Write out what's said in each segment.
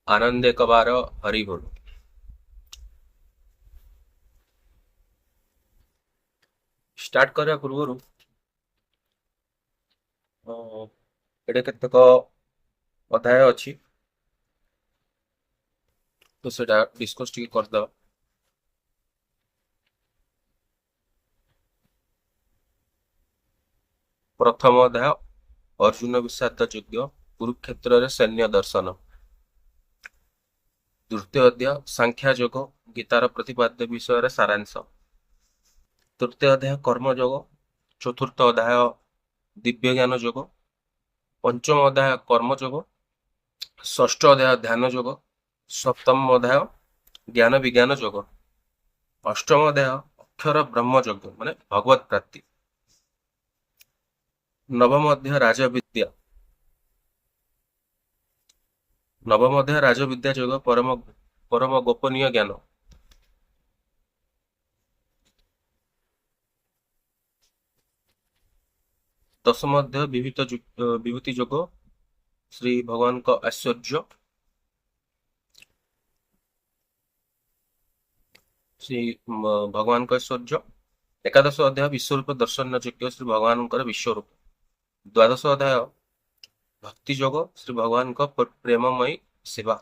ଆନନ୍ଦ ଏକବାର ହରି ବୋଲ। ଷ୍ଟାର୍ଟ କରିବା ପୂର୍ବରୁ ଏଠି କେତେକ ଅଧ୍ୟାୟ ଅଛି, ତ ସେଇଟା ଡିସ୍କସ୍ ଟିକେ କରିଦେବା। ପ୍ରଥମ ଅଧ୍ୟାୟ ଅର୍ଜୁନ ବିଷାଦ ଯୋଗ୍ୟ କୁରୁକ୍ଷେତ୍ରରେ ସୈନ୍ୟ ଦର୍ଶନ। ଦ୍ୱିତୀୟ ଅଧ୍ୟାୟ ସାଂଖ୍ୟ ଯୋଗ, ଗୀତାର ପ୍ରତିପାଦ୍ୟ ବିଷୟରେ ସାରାଂଶ। ତୃତୀୟ ଅଧ୍ୟାୟ କର୍ମଯୋଗ। ଚତୁର୍ଥ ଅଧ୍ୟାୟ ଦିବ୍ୟ ଜ୍ଞାନ ଯୋଗ। ପଞ୍ଚମ ଅଧ୍ୟାୟ କର୍ମଯୋଗ। ଷଷ୍ଠ ଅଧ୍ୟାୟ ଧ୍ୟାନ ଯୋଗ। ସପ୍ତମ ଅଧ୍ୟାୟ ଜ୍ଞାନ ବିଜ୍ଞାନ ଯୋଗ। ଅଷ୍ଟମ ଅଧ୍ୟାୟ ଅକ୍ଷର ବ୍ରହ୍ମ ଯୋଗ ମାନେ ଭଗବତ ପ୍ରାପ୍ତି। ନବମ ଅଧ୍ୟାୟ ରାଜବିଦ୍ୟା। ନବମ ଅଧ୍ୟାୟ ରାଜବିଦ୍ୟା ଯୋଗ, ପରମ ପରମ ଗୋପନୀୟ ଜ୍ଞାନ। ଦଶମ ଅଧ୍ୟାୟ ବିଭୂତି ଯୋଗ, ଶ୍ରୀ ଭଗବାନଙ୍କ ଐଶ୍ୱର୍ଯ୍ୟ, ଶ୍ରୀ ଭଗବାନଙ୍କ ଐଶ୍ୱର୍ଯ୍ୟ। ଏକାଦଶ ଅଧ୍ୟାୟ ବିଶ୍ୱରୂପ ଦର୍ଶନ ଯୋଗ୍ୟ, ଶ୍ରୀ ଭଗବାନଙ୍କର ବିଶ୍ୱରୂପ। ଦ୍ୱାଦଶ ଅଧ୍ୟାୟ ଭକ୍ତି ଯୋଗ, ଶ୍ରୀ ଭଗବାନଙ୍କ ପ୍ରେମମୟୀ ସେବା।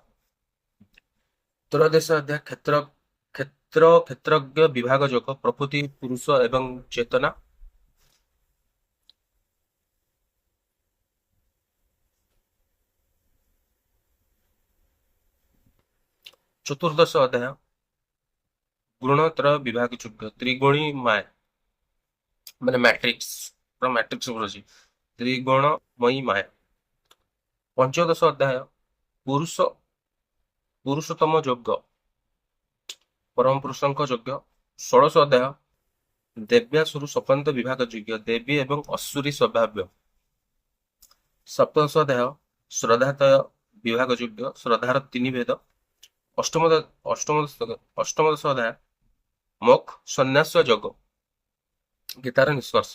ତ୍ରୟୋଦଶ ଅଧ୍ୟାୟ କ୍ଷେତ୍ର କ୍ଷେତ୍ର କ୍ଷେତ୍ରଜ୍ଞ ବିଭାଗ ଯୋଗ, ପ୍ରକୃତି, ପୁରୁଷ ଏବଂ ଚେତନା। ଚତୁର୍ଦ୍ଦଶ ଅଧ୍ୟାୟ ଗୁଣତ୍ରୟ ବିଭାଗ ଯୋଗ୍ୟ, ତ୍ରିଗୁଣୀ ମାୟା ମାନେ ମ୍ୟାଟ୍ରିକ୍ସ, ପୁରା ମ୍ୟାଟ୍ରିକ୍ସ ଉପରେ ଅଛି, ତ୍ରିଗୁଣମୟୀ ମାୟା। ପଞ୍ଚଦଶ ଅଧ୍ୟାୟ ପୁରୁଷ ପୁରୁଷୋତ୍ତମ ଯୋଗ, ପରମ ପୁରୁଷଙ୍କ ଯୋଗ୍ୟ। ଷୋଡ଼ଶ ଅଧ୍ୟାୟ ଦେବ୍ୟାସୁର ସ୍ୱତନ୍ତ୍ର ବିଭାଗ ଯୋଗ୍ୟ, ଦେବୀ ଏବଂ ଅସୁରୀ ସ୍ୱଭାବ୍ୟ। ସପ୍ତଦଶ ଅଧ୍ୟାୟ ଶ୍ରଦ୍ଧାତୟ ବିଭାଗ ଯୋଗ୍ୟ, ଶ୍ରଦ୍ଧାର ତିନି ଭେଦ। ଅଷ୍ଟମ ଅଷ୍ଟମ ଅଷ୍ଟମଦଶ ଅଧ୍ୟାୟ ମୋକ୍ଷ ସନ୍ନ୍ୟାସ ଯୋଗ, ଗୀତାର ନିଷ୍କର୍ଷ।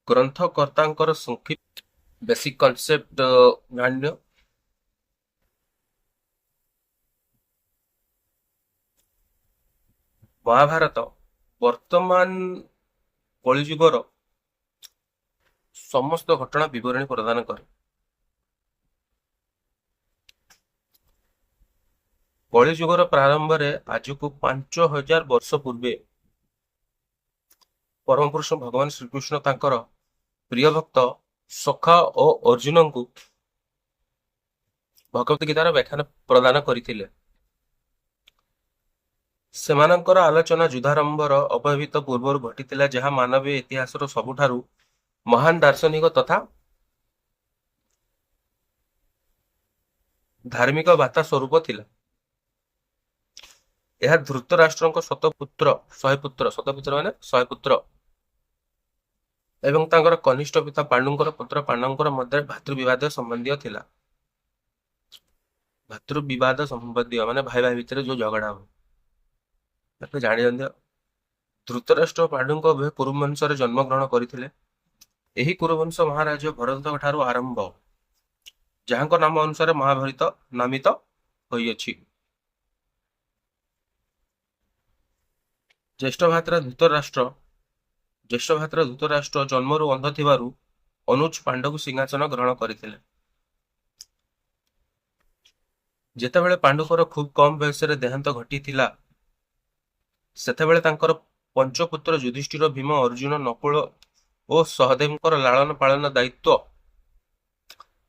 ଗ୍ରନ୍ଥକର୍ତ୍ତାଙ୍କର ସଂକ୍ଷିପ୍ତ ବେସିକ କନସେପ୍ଟ ଜାଣିନିଅ। ମହାଭାରତ ବର୍ତ୍ତମାନ କଳିଯୁଗର ସମସ୍ତ ଘଟଣା ବିବରଣୀ ପ୍ରଦାନ କରେ। କଳିଯୁଗର ପ୍ରାରମ୍ଭରେ ଆଜକୁ 5000 ବର୍ଷ ପୂର୍ବେ ପରମପୁରୁଷ ଭଗବାନ ଶ୍ରୀକୃଷ୍ଣ ତାଙ୍କର ପ୍ରିୟ ଭକ୍ତ ସଖା ଓ ଅର୍ଜୁନଙ୍କୁ ଭଗବତ ଗୀତାର ବ୍ୟାଖ୍ୟାନ ପ୍ରଦାନ କରିଥିଲେ। ସେମାନଙ୍କର ଆଲୋଚନା ଯୁଦ୍ଧାରମ୍ଭର ଅବ୍ୟବହିତ ପୂର୍ବରୁ ଘଟିଥିଲା, ଯାହା ମାନବୀୟ ଇତିହାସର ସବୁଠାରୁ ମହାନ ଦାର୍ଶନିକ ତଥା ଧାର୍ମିକ ବାର୍ତ୍ତା ସ୍ୱରୂପ ଥିଲା। ଏହା ଧୃତରାଷ୍ଟ୍ରଙ୍କ ଶତପୁତ୍ର, 100 ପୁତ୍ର, ଶତପୁତ୍ର ମାନେ 100 ପୁତ୍ର ଏବଂ ତାଙ୍କର କନିଷ୍ଠ ପିତା ପାଣ୍ଡୁଙ୍କର ପୁତ୍ର ପାଣ୍ଡବଙ୍କର ମଧ୍ୟରେ ଭାତୃବିବାଦ ସମ୍ବନ୍ଧୀୟ ଥିଲା। ଭାତୃବିବାଦ ସମ୍ବନ୍ଧୀୟ ମାନେ ଭାଇ ଭାଇ ଭିତରେ ଯୋଉ ଝଗଡ଼ା ହୁଏ, ତାକୁ ଜାଣିଛନ୍ତି। ଧୃତରାଷ୍ଟ୍ର ପାଣ୍ଡୁଙ୍କ ଉଭୟ କୁରୁବଂଶରେ ଜନ୍ମଗ୍ରହଣ କରିଥିଲେ। ଏହି କୁରୁବଂଶ ମହାରାଜ ଭରତଙ୍କ ଠାରୁ ଆରମ୍ଭ, ଯାହାଙ୍କ ନାମ ଅନୁସାରେ ମହାଭାରତ ନାମିତ ହୋଇଅଛି। ଜ୍ୟେଷ୍ଠ ଭ୍ରାତା ଧୃତରାଷ୍ଟ୍ର ଜ୍ୟେଷ୍ଠ ଭ୍ରାତା ଧୃତରାଷ୍ଟ୍ର ଜନ୍ମରୁ ଅନ୍ଧ ଥିବାରୁ ଅନୁଜ ପାଣ୍ଡୁ ସିଂହାସନ ଗ୍ରହଣ କରିଥିଲେ। ଯେତେବେଳେ ପାଣ୍ଡୁଙ୍କର ଖୁବ୍ କମ ବୟସରେ ଦେହାନ୍ତ ଘଟିଥିଲା, ସେତେବେଳେ ତାଙ୍କର ପଞ୍ଚପୁତ୍ର ଯୁଧିଷ୍ଠିର, ଭୀମ, ଅର୍ଜୁନ, ନକୁଳ ଓ ସହଦେବଙ୍କର ଲାଳନ ପାଳନ ଦାୟିତ୍ୱ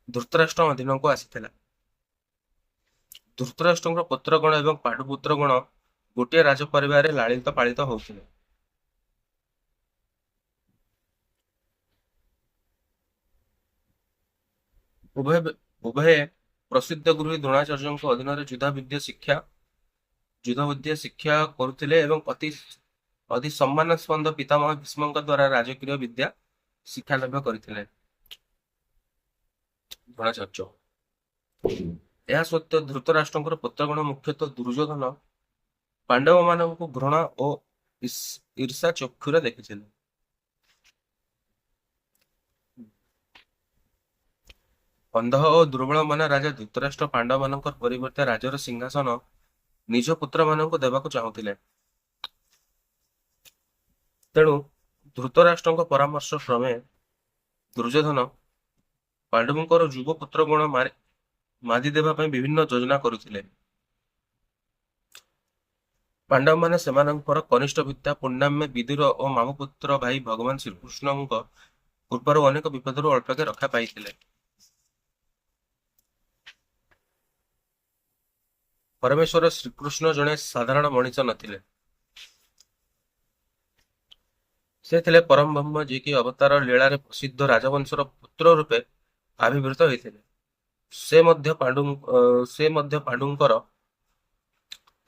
ଧୃତରାଷ୍ଟ୍ର ଅଧୀନକୁ ଆସିଥିଲା। ଧୃତରାଷ୍ଟ୍ରଙ୍କ ପୁତ୍ରଗଣ ଏବଂ ପାଣ୍ଡୁପୁତ୍ରଗଣ ଗୋଟିଏ ରାଜ ପରିବାରରେ ଲାଳିତ ପାଳିତ ହେଉଥିଲେ। ଉଭୟ ଉଭୟେ ପ୍ରସିଦ୍ଧ ଗୁରୁ ଦ୍ରୋଣାଚାର୍ଯ୍ୟଙ୍କ ଅଧୀନରେ ଯୁଦ୍ଧବିଦ୍ୟା ଶିକ୍ଷା କରୁଥିଲେ ଏବଂ ଅତି ଅତି ସମ୍ମାନାସ୍ପଦ ପିତାମହ ଭୀଷ୍ମଙ୍କ ଦ୍ୱାରା ରାଜକୀୟ ବିଦ୍ୟା ଶିକ୍ଷା ଲାଭ କରିଥିଲେ ଦ୍ରୋଣାଚାର୍ଯ୍ୟ। ଏହା ସତ୍ତ୍ୱେ ଧୃତରାଷ୍ଟ୍ରଙ୍କର ପୁତ୍ରଗଣ, ମୁଖ୍ୟତଃ ଦୁର୍ଯ୍ୟୋଧନ, ପାଣ୍ଡବମାନଙ୍କୁ ଘୃଣା ଓ ଈର୍ଷା ଚକ୍ଷୁରେ ଦେଖିଥିଲେ। ଅନ୍ଧ ଓ ଦୁର୍ବଳ ମନା ରାଜା ଧୃତରାଷ୍ଟ୍ର ପାଣ୍ଡବମାନଙ୍କ ପରିବର୍ତ୍ତେ ରାଜର ସିଂହାସନ ନିଜ ପୁତ୍ରମାନଙ୍କୁ ଦେବାକୁ ଚାହୁଁଥିଲେ। ତେଣୁ ଧୃତରାଷ୍ଟ୍ରଙ୍କ ପରାମର୍ଶ କ୍ରମେ ଦୁର୍ଯ୍ୟୋଧନ ପାଣ୍ଡବଙ୍କର ଯୁବ ପୁତ୍ରଗଣ ମାରି ଦେବା ପାଇଁ ବିଭିନ୍ନ ଯୋଜନା କରୁଥିଲେ। ପାଣ୍ଡବମାନେ ସେମାନଙ୍କର କନିଷ୍ଠ ପିତା ପୁଣ୍ୟାତ୍ମା ବିଦୁର ଓ ମାମୁପୁତ୍ର ଭାଇ ଭଗବାନ ଶ୍ରୀକୃଷ୍ଣଙ୍କ କୃପାରୁ ଅନେକ ବିପଦରୁ ଅଳ୍ପକେ ରକ୍ଷା ପାଇଥିଲେ। ପରମେଶ୍ୱର ଶ୍ରୀକୃଷ୍ଣ ଜଣେ ସାଧାରଣ ମଣିଷ ନଥିଲେ। ସେ ଥିଲେ ପରମବ୍ରହ୍ମ, ଯିଏକି ଅବତାର ଲୀଳାରେ ପ୍ରସିଦ୍ଧ ରାଜବଂଶର ପୁତ୍ର ରୂପେ ଆବିର୍ଭୂତ ହୋଇଥିଲେ। ସେ ମଧ୍ୟ ପାଣ୍ଡୁଙ୍କର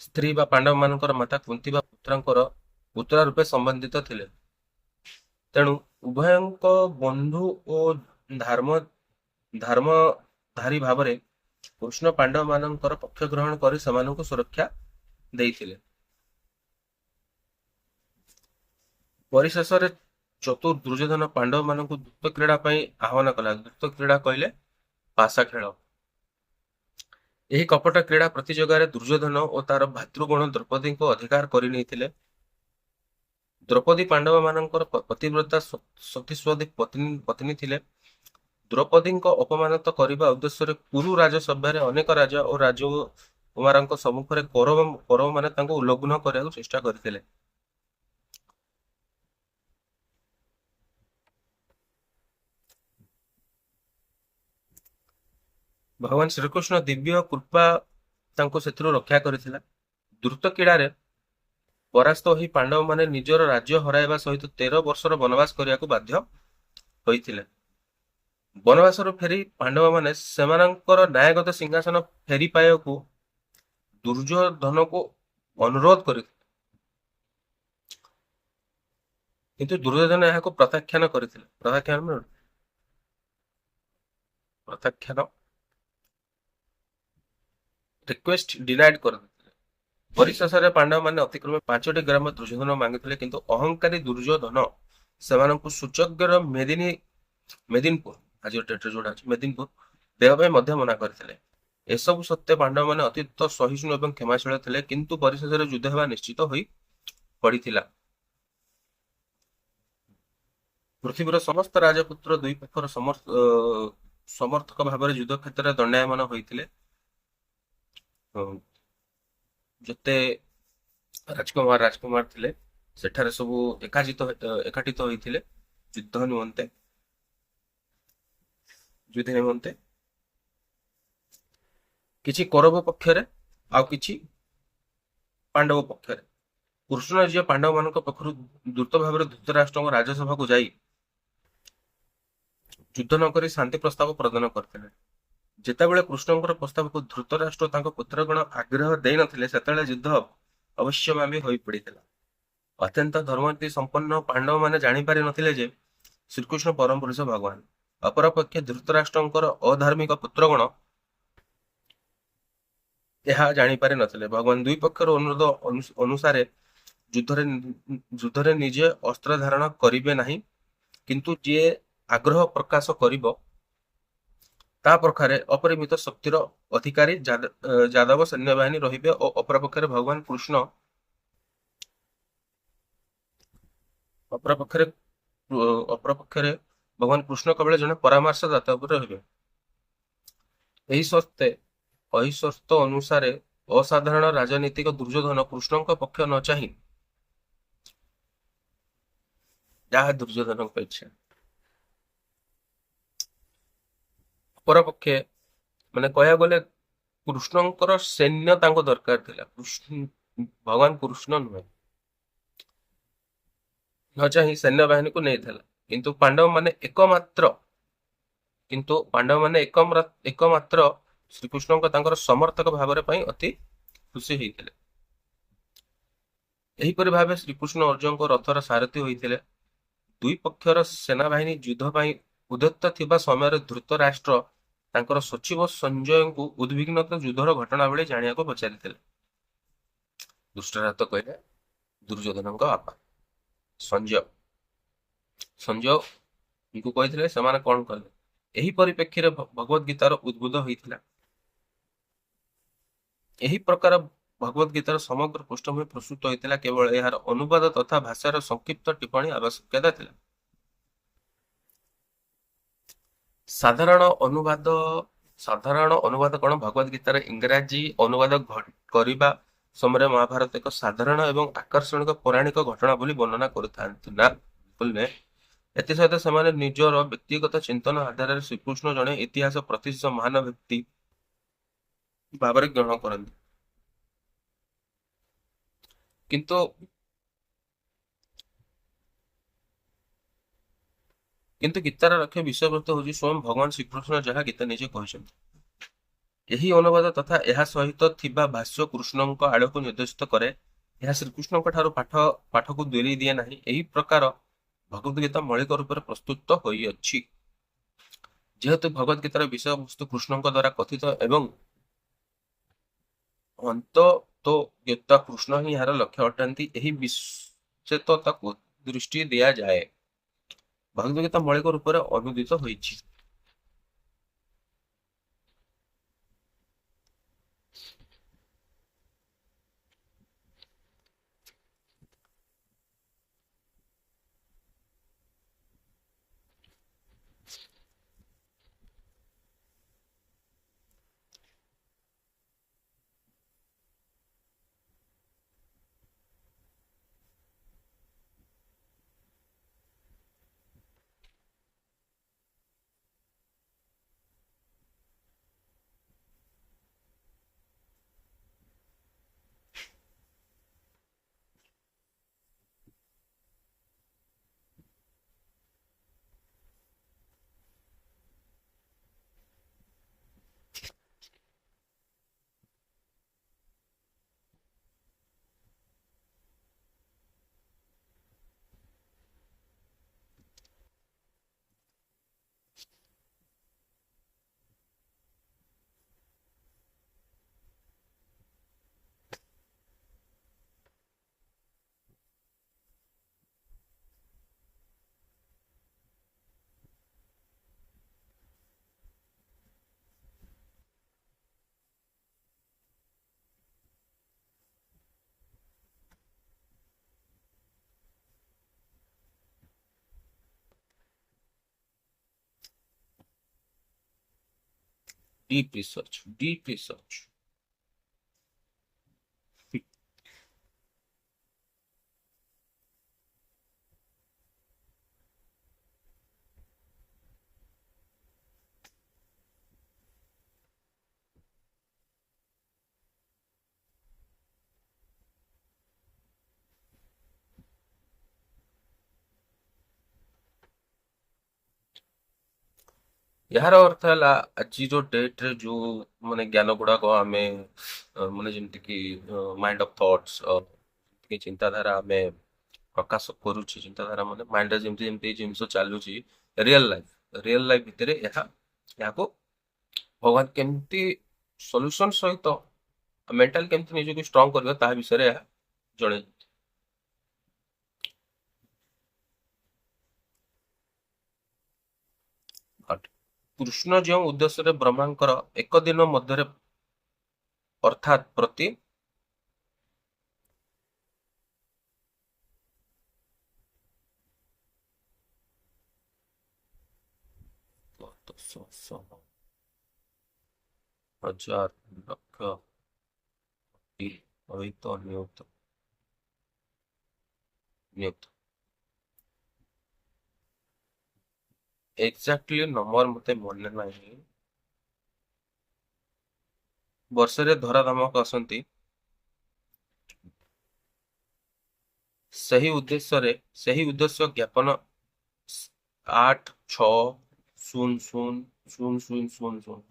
ସ୍ତ୍ରୀ ବା ପାଣ୍ଡବମାନଙ୍କର ମାତା କୁନ୍ତୀ ବା ପୁତ୍ରାଙ୍କର ପୁତୁରା ରୂପେ ସମ୍ବନ୍ଧିତ ଥିଲେ। ତେଣୁ ଉଭୟଙ୍କ ବନ୍ଧୁ ଓ ଧର୍ମଧାରୀ ଭାବରେ କୃଷ୍ଣ ପାଣ୍ଡବମାନଙ୍କର ପକ୍ଷ ଗ୍ରହଣ କରି ସେମାନଙ୍କୁ ସୁରକ୍ଷା ଦେଇଥିଲେ। ପରିଶେଷରେ ଚତୁର ଦୁର୍ଯ୍ୟୋଧନ ପାଣ୍ଡବମାନଙ୍କୁ ଦ୍ୟୁତ କ୍ରୀଡ଼ା ପାଇଁ ଆହ୍ୱାନ କଲା। ଦ୍ୟୁତ କ୍ରୀଡ଼ା କହିଲେ ପାଶା ଖେଳ। ଏହି କପଟ କ୍ରୀଡ଼ା ପ୍ରତିଯୋଗିତାରେ ଦୁର୍ଯ୍ୟୋଧନ ଓ ତାର ଭ୍ରାତୃଗଣ ଦ୍ରୌପଦୀଙ୍କୁ ଅଧିକାର କରିନେଇଥିଲେ। ଦ୍ରୌପଦୀ ପାଣ୍ଡବମାନଙ୍କର ପତିବ୍ରତା ସତୀସ୍ୱତୀ ପତ୍ନୀ ଥିଲେ। ଦ୍ରୌପଦୀଙ୍କ ଅପମାନିତ କରିବା ଉଦ୍ଦେଶ୍ୟରେ କୁରୁ ରାଜସଭାରେ ଅନେକ ରାଜା ଓ ରାଜକୁମାରଙ୍କ ସମ୍ମୁଖରେ କୌରବମାନେ ତାଙ୍କୁ ଉଲଗ୍ନ କରିବାକୁ ଚେଷ୍ଟା କରିଥିଲେ। ଭଗବାନ ଶ୍ରୀକୃଷ୍ଣ ଦିବ୍ୟ କୃପା ତାଙ୍କୁ ସେଥିରୁ ରକ୍ଷା କରିଥିଲା। ଦ୍ରୁତ କ୍ରୀଡ଼ାରେ ପରାସ୍ତ ହୋଇ ପାଣ୍ଡବମାନେ ନିଜର ରାଜ୍ୟ ହରାଇବା ସହିତ 13 ବର୍ଷର ବନବାସ କରିବାକୁ ବାଧ୍ୟ ହୋଇଥିଲେ। ବନବାସରୁ ଫେରି ପାଣ୍ଡବମାନେ ସେମାନଙ୍କର ନ୍ୟାୟଗତ ସିଂହାସନ ଫେରି ପାଇବାକୁ ଦୁର୍ଯ୍ୟୋଧନକୁ ଅନୁରୋଧ କରିଥିଲେ। କିନ୍ତୁ ଦୁର୍ଯ୍ୟୋଧନ ଏହାକୁ ପ୍ରତ୍ୟାଖ୍ୟାନ କରିଥିଲେ। ପ୍ରତ୍ୟାଖ୍ୟାନ, ରିକ୍ୱେଷ୍ଟ ଡିନାଇଡ୍ କରିଦେଇଥିଲେ। ପରିଶେଷରେ ପାଣ୍ଡବମାନେ ଅତିକ୍ରମେ 5ଟି ଗ୍ରାମ ଦୁର୍ଯ୍ୟୋଧନ ମାଗିଥିଲେ, କିନ୍ତୁ ଅହଙ୍କାରୀ ଦୁର୍ଯ୍ୟୋଧନ ସେମାନଙ୍କୁ ସୁଯୋଗ୍ୟର ମେଦିନପୁର, ଆଜିର ଡେଟ୍ରେ ଯୋଉଟା ଅଛି ମେଦିନପୁର, ଦେବା ପାଇଁ ମଧ୍ୟ ମନା କରିଥିଲେ। ଏସବୁ ସତ୍ତ୍ୱେ ପାଣ୍ଡବମାନେ ଅତ୍ୟନ୍ତ ସହିଷ୍ଣୁ ଏବଂ କ୍ଷମାଶୀଳ ଥିଲେ, କିନ୍ତୁ ପରିଶେଷରେ ଯୁଦ୍ଧ ହେବା ନିଶ୍ଚିତ ହୋଇ ପଡ଼ିଥିଲା। ପୃଥିବୀର ସମସ୍ତ ରାଜପୁତ୍ର ଦୁଇ ପକ୍ଷର ସମର୍ଥକ ଭାବରେ ଯୁଦ୍ଧ କ୍ଷେତ୍ରରେ ଦଣ୍ଡାୟମାନ ହୋଇଥିଲେ। ଯେତେ ରାଜକୁମାର ଥିଲେ ସେଠାରେ ସବୁ ଏକାଠିତ ହୋଇଥିଲେ ଯୁଦ୍ଧ ନିମନ୍ତେ। କିଛି କୌରବ ପକ୍ଷରେ ଆଉ କିଛି ପାଣ୍ଡବ ପକ୍ଷରେ। କୃଷ୍ଣ ଝିଅ ପାଣ୍ଡବମାନଙ୍କ ପକ୍ଷରୁ ଦ୍ରୁତ ଭାବରେ ଧୃତରାଷ୍ଟ୍ରଙ୍କ ରାଜସଭାକୁ ଯାଇ ଯୁଦ୍ଧ ନକରି ଶାନ୍ତି ପ୍ରସ୍ତାବ ପ୍ରଦାନ କରିଥିଲେ। ଯେତେବେଳେ କୃଷ୍ଣଙ୍କର ପ୍ରସ୍ତାବକୁ ଧୃତରାଷ୍ଟ୍ର ତାଙ୍କ ପୁତ୍ରଗଣ ଆଗ୍ରହ ଦେଇନଥିଲେ, ସେତେବେଳେ ଯୁଦ୍ଧ ଅବଶ୍ୟମ୍ଭାବୀ ହୋଇପଡ଼ିଥିଲା। ଅତ୍ୟନ୍ତ ଧର୍ମନୀତି ସମ୍ପନ୍ନ ପାଣ୍ଡବମାନେ ଜାଣିପାରି ନଥିଲେ ଯେ ଶ୍ରୀକୃଷ୍ଣ ପରମ ପୁରୁଷ ଭଗବାନ। ଅପରପକ୍ଷେ ଧୃତରାଷ୍ଟ୍ରଙ୍କର ଅଧାର୍ମିକ ପୁତ୍ରଗଣ ଏହା ଜାଣିପାରି ନଥିଲେ। ଭଗବାନ ଦୁଇ ପକ୍ଷର ଅନୁରୋଧ ଅନୁସାରେ ଯୁଦ୍ଧରେ ନିଜେ ଅସ୍ତ୍ର ଧାରଣ କରିବେ ନାହିଁ, କିନ୍ତୁ ଯିଏ ଆଗ୍ରହ ପ୍ରକାଶ କରିବ ତା ପ୍ରକାରେ ଅପରିମିତ ଶକ୍ତିର ଅଧିକାରୀ ଯାଦବ ସୈନ୍ୟବାହିନୀ ରହିବେ ଓ ଅପରପକ୍ଷରେ ଭଗବାନ କୃଷ୍ଣ ଅପରପକ୍ଷରେ ଅପରପକ୍ଷରେ ଭଗବାନ କୃଷ୍ଣ କେବଳ ଜଣେ ପରାମର୍ଶଦାତା ଉପରେ ରହିବେ। ଏହି ସର୍ତ୍ତ ଅନୁସାରେ ଅସାଧାରଣ ରାଜନୀତିକ ଦୁର୍ଯ୍ୟୋଧନ କୃଷ୍ଣଙ୍କ ପକ୍ଷ ନ ଚାହିଁ, ଯାହା ଦୁର୍ଯ୍ୟୋଧନଙ୍କ ଇଚ୍ଛା, ଅପରପକ୍ଷେ ମାନେ କହିବାକୁ ଗଲେ କୃଷ୍ଣଙ୍କର ସୈନ୍ୟ ତାଙ୍କୁ ଦରକାର ଥିଲା, କୃଷ୍ଣ ଭଗବାନ କୃଷ୍ଣ ନୁହେଁ, ନ ଚାହିଁ ସୈନ୍ୟବାହିନୀକୁ ନେଇଥିଲା। କିନ୍ତୁ ପାଣ୍ଡବମାନେ ଏକମାତ୍ର ଶ୍ରୀକୃଷ୍ଣଙ୍କ ତାଙ୍କର ସମର୍ଥକ ଭାବରେ ପାଇଁ ଅତି ଖୁସି ହୋଇଥିଲେ। ଏହିପରି ଭାବେ ଶ୍ରୀକୃଷ୍ଣ ଅର୍ଜୁନଙ୍କ ରଥର ସାରଥୀ ହୋଇଥିଲେ। ଦୁଇ ପକ୍ଷର ସେନାବାହିନୀ ଯୁଦ୍ଧ ପାଇଁ ଉଦ୍ୟତ ଥିବା ସମୟରେ ଧୃତରାଷ୍ଟ୍ର ତାଙ୍କର ସଚିବ ସଞ୍ଜୟଙ୍କୁ ଉଦ୍ବିଗ୍ନତା ଯୁଦ୍ଧର ଘଟଣାବଳୀ ଜାଣିବାକୁ ପଚାରିଥିଲେ। ଧୃତରାଷ୍ଟ୍ର କହିଲେ ଦୁର୍ଯ୍ୟୋଧନଙ୍କ ବାପା ସଞ୍ଜୟ, ସଞ୍ଜୟଙ୍କୁ କହିଥିଲେ ସେମାନେ କଣ କଲେ। ଏହି ପରିପ୍ରେକ୍ଷୀରେ ଭଗବତ ଗୀତାର ଉଦ୍ଭୁତ ହୋଇଥିଲା। ଏହି ପ୍ରକାର ଭଗବତ ଗୀତାର ସମଗ୍ର ପୃଷ୍ଠଭୂମି ପ୍ରସ୍ତୁତ ହୋଇଥିଲା। କେବଳ ଏହାର ଅନୁବାଦ ତଥା ଭାଷାର ସଂକ୍ଷିପ୍ତ ଟିପ୍ପଣୀ ଆବଶ୍ୟକତା ଥିଲା। ସାଧାରଣ ଅନୁବାଦ। ସାଧାରଣ ଅନୁବାଦ କଣ? ଭଗବତ ଗୀତାର ଇଂରାଜୀ ଅନୁବାଦ କରିବା ସମୟରେ ମହାଭାରତ ଏକ ସାଧାରଣ ଏବଂ ଆକର୍ଷଣୀୟ ପୌରାଣିକ ଘଟଣା ବୋଲି ବର୍ଣ୍ଣନା କରିଥାନ୍ତି ନା, ବିଲକୁଲ ନୁହେଁ। ଏଥିସହିତ ସେମାନେ ନିଜର ବ୍ୟକ୍ତିଗତ ଚିନ୍ତନ ଆଧାରରେ ଶ୍ରୀକୃଷ୍ଣ ଜଣେ ଇତିହାସ ପ୍ରତିଷ୍ଠିତ ମହାନ ବ୍ୟକ୍ତି ଭାବରେ ଗ୍ରହଣ କରନ୍ତି। କିନ୍ତୁ କିନ୍ତୁ ଗୀତାର ଲକ୍ଷ୍ୟ ବିଷୟବସ୍ତୁ ହେଉଛି ସ୍ୱୟଂ ଭଗବାନ ଶ୍ରୀକୃଷ୍ଣ, ଯାହା ଗୀତା ନିଜେ କହିଛନ୍ତି। ଏହି ଅନୁବାଦ ତଥା ଏହା ସହିତ ଥିବା ଭାଷ୍ୟ କୃଷ୍ଣଙ୍କ ଆଡ଼କୁ ନିର୍ଦ୍ଦେଶିତ କରେ। ଏହା ଶ୍ରୀକୃଷ୍ଣଙ୍କ ଠାରୁ ପାଠକୁ ଦୂରେଇ ଦିଏ ନାହିଁ। ଏହି ପ୍ରକାର ଭଗବତ ଗୀତା ମୌଳିକ ରୂପରେ ପ୍ରସ୍ତୁତ ହୋଇଅଛି। ଯେହେତୁ ଭଗବତ ଗୀତାର ବିଷୟବସ୍ତୁ କୃଷ୍ଣଙ୍କ ଦ୍ୱାରା କଥିତ ଏବଂ ଅନ୍ତତୋଗତ୍ୱା କୃଷ୍ଣ ହିଁ ଏହାର ଲକ୍ଷ୍ୟ ଅଟନ୍ତି, ଏହି ବିଶେଷତାକୁ ଦୃଷ୍ଟି ଦିଆଯାଏ। ଭଗବତ ଗୀତା ମୌଳିକ ରୂପରେ ଅନୁଦିତ ହୋଇଛି। Deep research, deep research. ଏହାର ଅର୍ଥ ହେଲା ଆଜି ଯୋଉ ଡେଟ୍ରେ ଯୋଉ ମାନେ ଜ୍ଞାନ ଗୁଡାକ ଆମେ ମାନେ ଯେମିତିକି ମାଇଣ୍ଡ ଅଫ ଥଟ୍ସ, ଚିନ୍ତାଧାରା ଆମେ ପ୍ରକାଶ କରୁଛେ, ଚିନ୍ତାଧାରା ମାନେ ମାଇଣ୍ଡରେ ଯେମିତି ଯେମିତି ଜିନିଷ ଚାଲୁଛି, ରିଅଲ ଲାଇଫ, ରିଅଲ ଲାଇଫ ଭିତରେ ଏହାକୁ ଭଗବାନ କେମିତି ସଲ୍ୟୁସନ ସହିତ ମେଣ୍ଟାଲ କେମିତି ନିଜକୁ ଷ୍ଟ୍ରଙ୍ଗ କରିବ ତାହା ବିଷୟରେ ଏହା ଜଣେ। କୃଷ୍ଣ ଯେଉଁ ଉଦ୍ଦେଶ୍ୟରେ ବ୍ରହ୍ମାଙ୍କର ଏକ ଦିନ ମଧ୍ୟରେ ଅର୍ଥାତ୍ ପ୍ରତି ଦଶ, ହଜାର, ଲକ୍ଷ, କୋଟି, ଅୟୁତ, ନିୟୁତ, ନିୟୁତ, ଏକ୍ଜାକ୍ଟଲି ନମ୍ବର ମତେ ମନେ ନାହିଁ, ବର୍ଷରେ ଧରାଧାମକୁ ଆସନ୍ତି, ସେହି ଉଦ୍ଦେଶ୍ୟରେ, ସେହି ଉଦ୍ଦେଶ୍ୟ ଜ୍ଞାପନ 8 6 0 0 0 0 0 0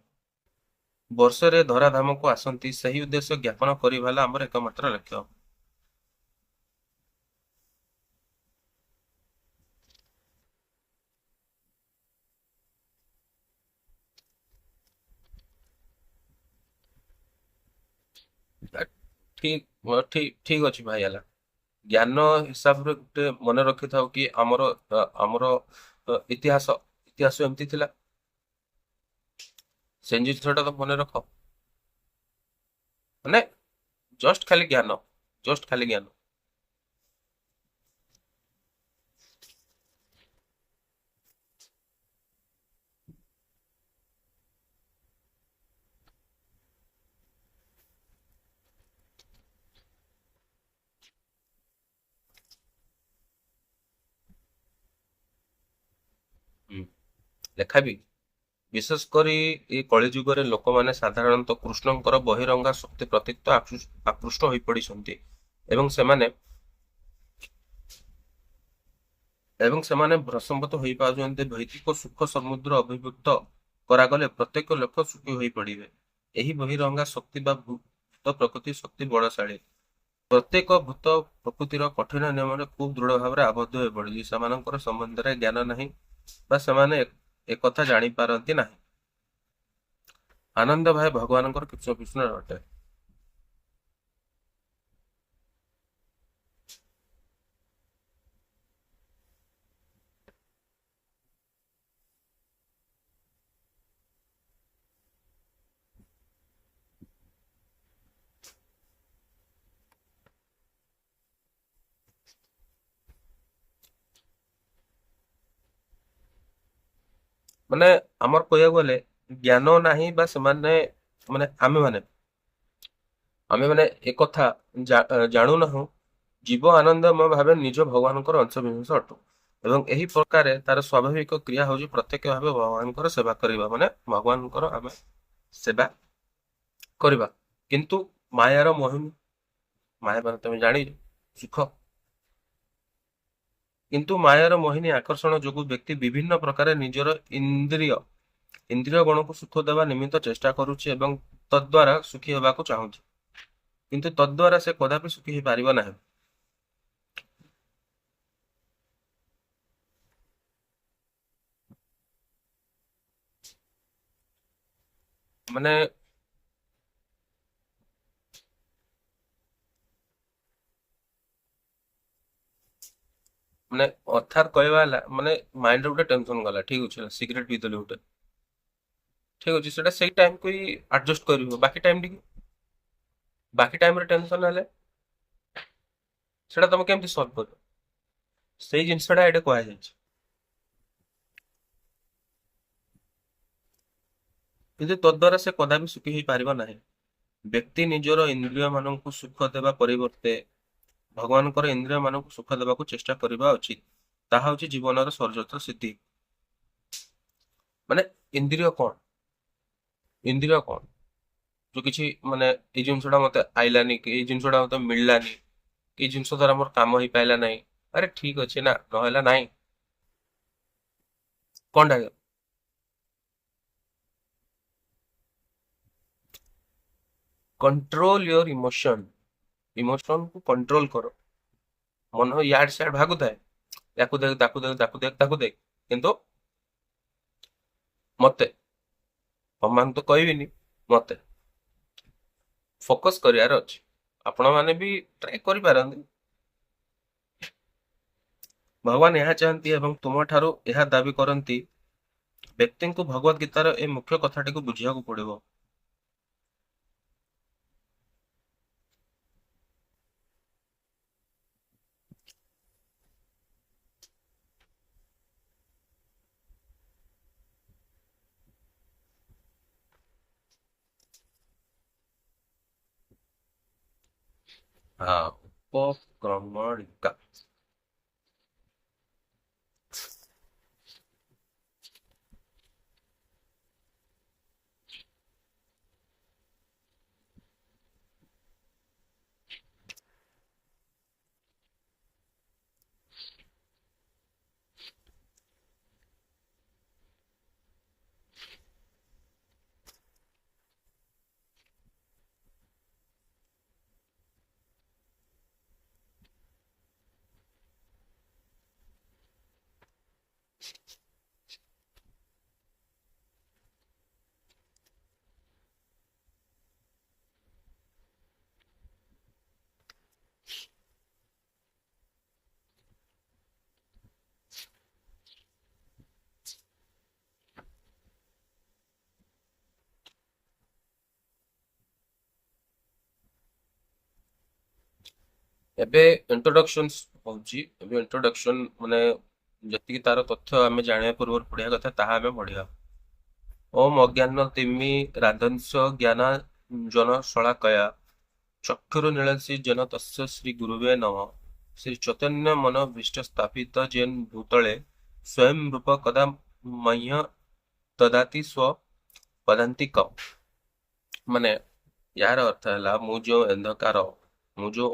ବର୍ଷରେ ଧରାଧାମକୁ ଆସନ୍ତି, ସେହି ଉଦ୍ଦେଶ୍ୟ ଜ୍ଞାପନ କରିବା ହେଲା ଆମର ଏକମାତ୍ର ଲକ୍ଷ୍ୟ। ଠିକ ଠିକ ଠିକ ଅଛି ଭାଇ। ହେଲା ଜ୍ଞାନ ହିସାବରେ ଗୋଟେ ମନେ ରଖିଥାଉ କି ଆମର ଆମର ଇତିହାସ, ଇତିହାସ ଏମିତି ଥିଲା। ସେ ଜିନିଷଟା ତ ମନେ ରଖ। ମାନେ ଜଷ୍ଟ ଖାଲି ଜ୍ଞାନ, ଜଷ୍ଟ ଖାଲି ଜ୍ଞାନ। ହୁଁ, ଲେଖା ବି। ବିଶେଷ କରି ଏ କଳିଯୁଗରେ ଲୋକମାନେ ସାଧାରଣତଃ କୃଷ୍ଣଙ୍କର ବହିରଙ୍ଗା ଶକ୍ତି ପ୍ରତି ଆକୃଷ୍ଟ ହୋଇପଡ଼ିଛନ୍ତି ଏବଂ ସେମାନେ ଭ୍ରସମ୍ପତ ହୋଇପାରୁଛନ୍ତି। ଭୌତିକ ସୁଖ ସମୁଦ୍ର ଅଭିଭୂତ କରାଗଲେ ପ୍ରତ୍ୟେକ ଲୋକ ସୁଖୀ ହୋଇପଡ଼ିବେ। ଏହି ବହିରଙ୍ଗା ଶକ୍ତି ବା ଭୂତ ପ୍ରକୃତି ଶକ୍ତି ବଳଶାଳୀ। ପ୍ରତ୍ୟେକ ଭୂତ ପ୍ରକୃତିର କଠିନ ନିୟମରେ ଖୁବ୍ ଦୃଢ଼ ଭାବରେ ଆବଦ୍ଧ ହୋଇପଡ଼ିଛି। ସେମାନଙ୍କର ସମ୍ବନ୍ଧରେ ଜ୍ଞାନ ନାହିଁ ବା ସେମାନେ ଏକଥା ଜାଣିପାରନ୍ତି ନାହିଁ। ଆନନ୍ଦ ଭାଇ ଭଗବାନଙ୍କର କୃଷ୍ଣ କୃଷ୍ଣ ଅଟେ। ମାନେ ଆମର କହିବାକୁ ଗଲେ ଜ୍ଞାନ ନାହିଁ ବା ସେମାନେ ମାନେ ଆମେମାନେ ଏକଥା ଜାଣୁନାହୁଁ। ଜୀବ ଆନନ୍ଦମୟ ଭାବେ ନିଜ ଭଗବାନଙ୍କର ଅଂଶ ବିଶେଷ ଅଟୁ ଏବଂ ଏହି ପ୍ରକାରେ ତାର ସ୍ୱାଭାବିକ କ୍ରିୟା ହେଉଛି ପ୍ରତ୍ୟକ୍ଷ ଭାବେ ଭଗବାନଙ୍କର ସେବା କରିବା, ମାନେ ଭଗବାନଙ୍କର ଆମେ ସେବା କରିବା। କିନ୍ତୁ ମାୟାର ମୋହିନୀ, ମାୟା ମାନେ ତମେ ଜାଣିଛ ସୁଖ, କିନ୍ତୁ ମାୟାର ମୋହିନୀ ଆକର୍ଷଣ ଯୋଗୁଁ ବ୍ୟକ୍ତି ବିଭିନ୍ନ ପ୍ରକାର ନିଜର ଇନ୍ଦ୍ରିୟ ଗଣକୁ ସୁଖ ଦେବା ନିମିତ୍ତ ଚେଷ୍ଟା କରୁଛି ଏବଂ ତଦ୍ୱାରା ସୁଖୀ ହେବାକୁ ଚାହୁଁଛି, କିନ୍ତୁ ତଦ୍ୱାରା ସେ କଦାପି ସୁଖୀ ହେଇପାରିବ ନାହିଁ। ମାନେ ମାନେ ଅର୍ଥାତ୍ କହିବା ହେଲା ମାନେ ମାଇଣ୍ଡରେ ଗୋଟେ ଟେନସନ ଗଲା, ଠିକ ଅଛି, ସିଗରେଟ ପିଇଦେଲି ଗୋଟେ, ଠିକ ଅଛି, ସେଟା ସେଇ ଟାଇମକୁ ହିଁ ଆଡଜଷ୍ଟ କରିବ, ବାକି ଟାଇମ ଟିକେ ବାକି ଟାଇମରେ ଟେନସନ ହେଲେ ସେଟା ତମେ କେମିତି ସଲ୍ଭ କରିବ, ସେଇ ଜିନିଷଟା ଏଇଟା କୁହାଯାଇଛି। କିନ୍ତୁ ତଦ୍ୱାରା ସେ କଦାପି ସୁଖୀ ହେଇପାରିବ ନାହିଁ। ବ୍ୟକ୍ତି ନିଜର ଇନ୍ଦ୍ରିୟମାନଙ୍କୁ ସୁଖ ଦେବା ପରିବର୍ତ୍ତେ ଭଗବାନଙ୍କର ଇନ୍ଦ୍ରିୟମାନଙ୍କୁ ସୁଖ ଦେବାକୁ ଚେଷ୍ଟା କରିବା ଉଚିତ। ତାହା ହେଉଛି ଜୀବନର ସର୍ବୋଚ୍ଚ ସିଦ୍ଧି। ମାନେ ଇନ୍ଦ୍ରିୟ କଣ, ଇନ୍ଦ୍ରିୟ କଣ ଯୋଉ କିଛି ମାନେ ଏଇ ଜିନିଷଟା ମତେ ଆଇଲାନି କି ଏଇ ଜିନିଷଟା ମତେ ମିଳିଲାନି କି ଏଇ ଜିନିଷ ଦ୍ୱାରା ମୋର କାମ ହେଇପାରିଲା ନାହିଁ, ଆରେ ଠିକ ଅଛି ନା, ନହେଲା ନାହିଁ କଣଟା, କଣ୍ଟ୍ରୋଲ your emotion, ଇମୋସନକୁ କଣ୍ଟ୍ରୋଲ କର। ମନ ଇଆଡେ ସିଆଡେ ଭାଗୁଥାଏ, ୟାକୁ ଦେଖ ତାକୁ ଦେଖ ତାକୁ ଦେଖ ତାକୁ ଦେଖ, କିନ୍ତୁ ମତେ ତମମାନଙ୍କୁ ତ କହିବିନି, ମତେ ଫୋକସ କରିବାର ଅଛି। ଆପଣମାନେ ବି ଟ୍ରାଏ କରିପାରନ୍ତି। ଭଗବାନ ଏହା ଚାହାନ୍ତି ଏବଂ ତୁମଠାରୁ ଏହା ଦାବି କରନ୍ତି। ବ୍ୟକ୍ତିଙ୍କୁ ଭଗବତ ଗୀତାର ଏ ମୁଖ୍ୟ କଥାଟିକୁ ବୁଝିବାକୁ ପଡିବ। ହଁ, ଉପକ୍ରମଣିକା। ଏବେ ଇଣ୍ଟ୍ରୋଡକ୍ସନ ହଉଛି। ଏବେ ଇଣ୍ଟ୍ରୋଡକ୍ସନ ମାନେ ଯେତିକି ତାର ତଥ୍ୟ ଆମେ ଜାଣିବା ପୂର୍ବରୁ ପଢିବା କଥା, ତାହା ଆମେ ପଢିବା। ଓମ୍ ଅଜ୍ଞାନ ତିମି ରାଧଂସ ଜ୍ଞାନାଞ୍ଜନ ଶଳାକୟା ଚକ୍ଷୁର ନୀଳସୀ ଜନ ତସ୍ୟ ଶ୍ରୀ ଗୁରୁବେ ନମଃ। ଶ୍ରୀ ଚୈତନ୍ୟ ମନ ଭୀଷ୍ଟ ସ୍ଥାପିତ ଯେନ୍ ଭୂତଳେ ସ୍ୱୟଂ ରୂପ କଦା ମହ୍ୟ ଦଦାତି ସ୍ୱ ପଦାନ୍ତିକ। ମାନେ ଏହାର ଅର୍ଥ ହେଲା, ମୁଁ ଯେଉଁ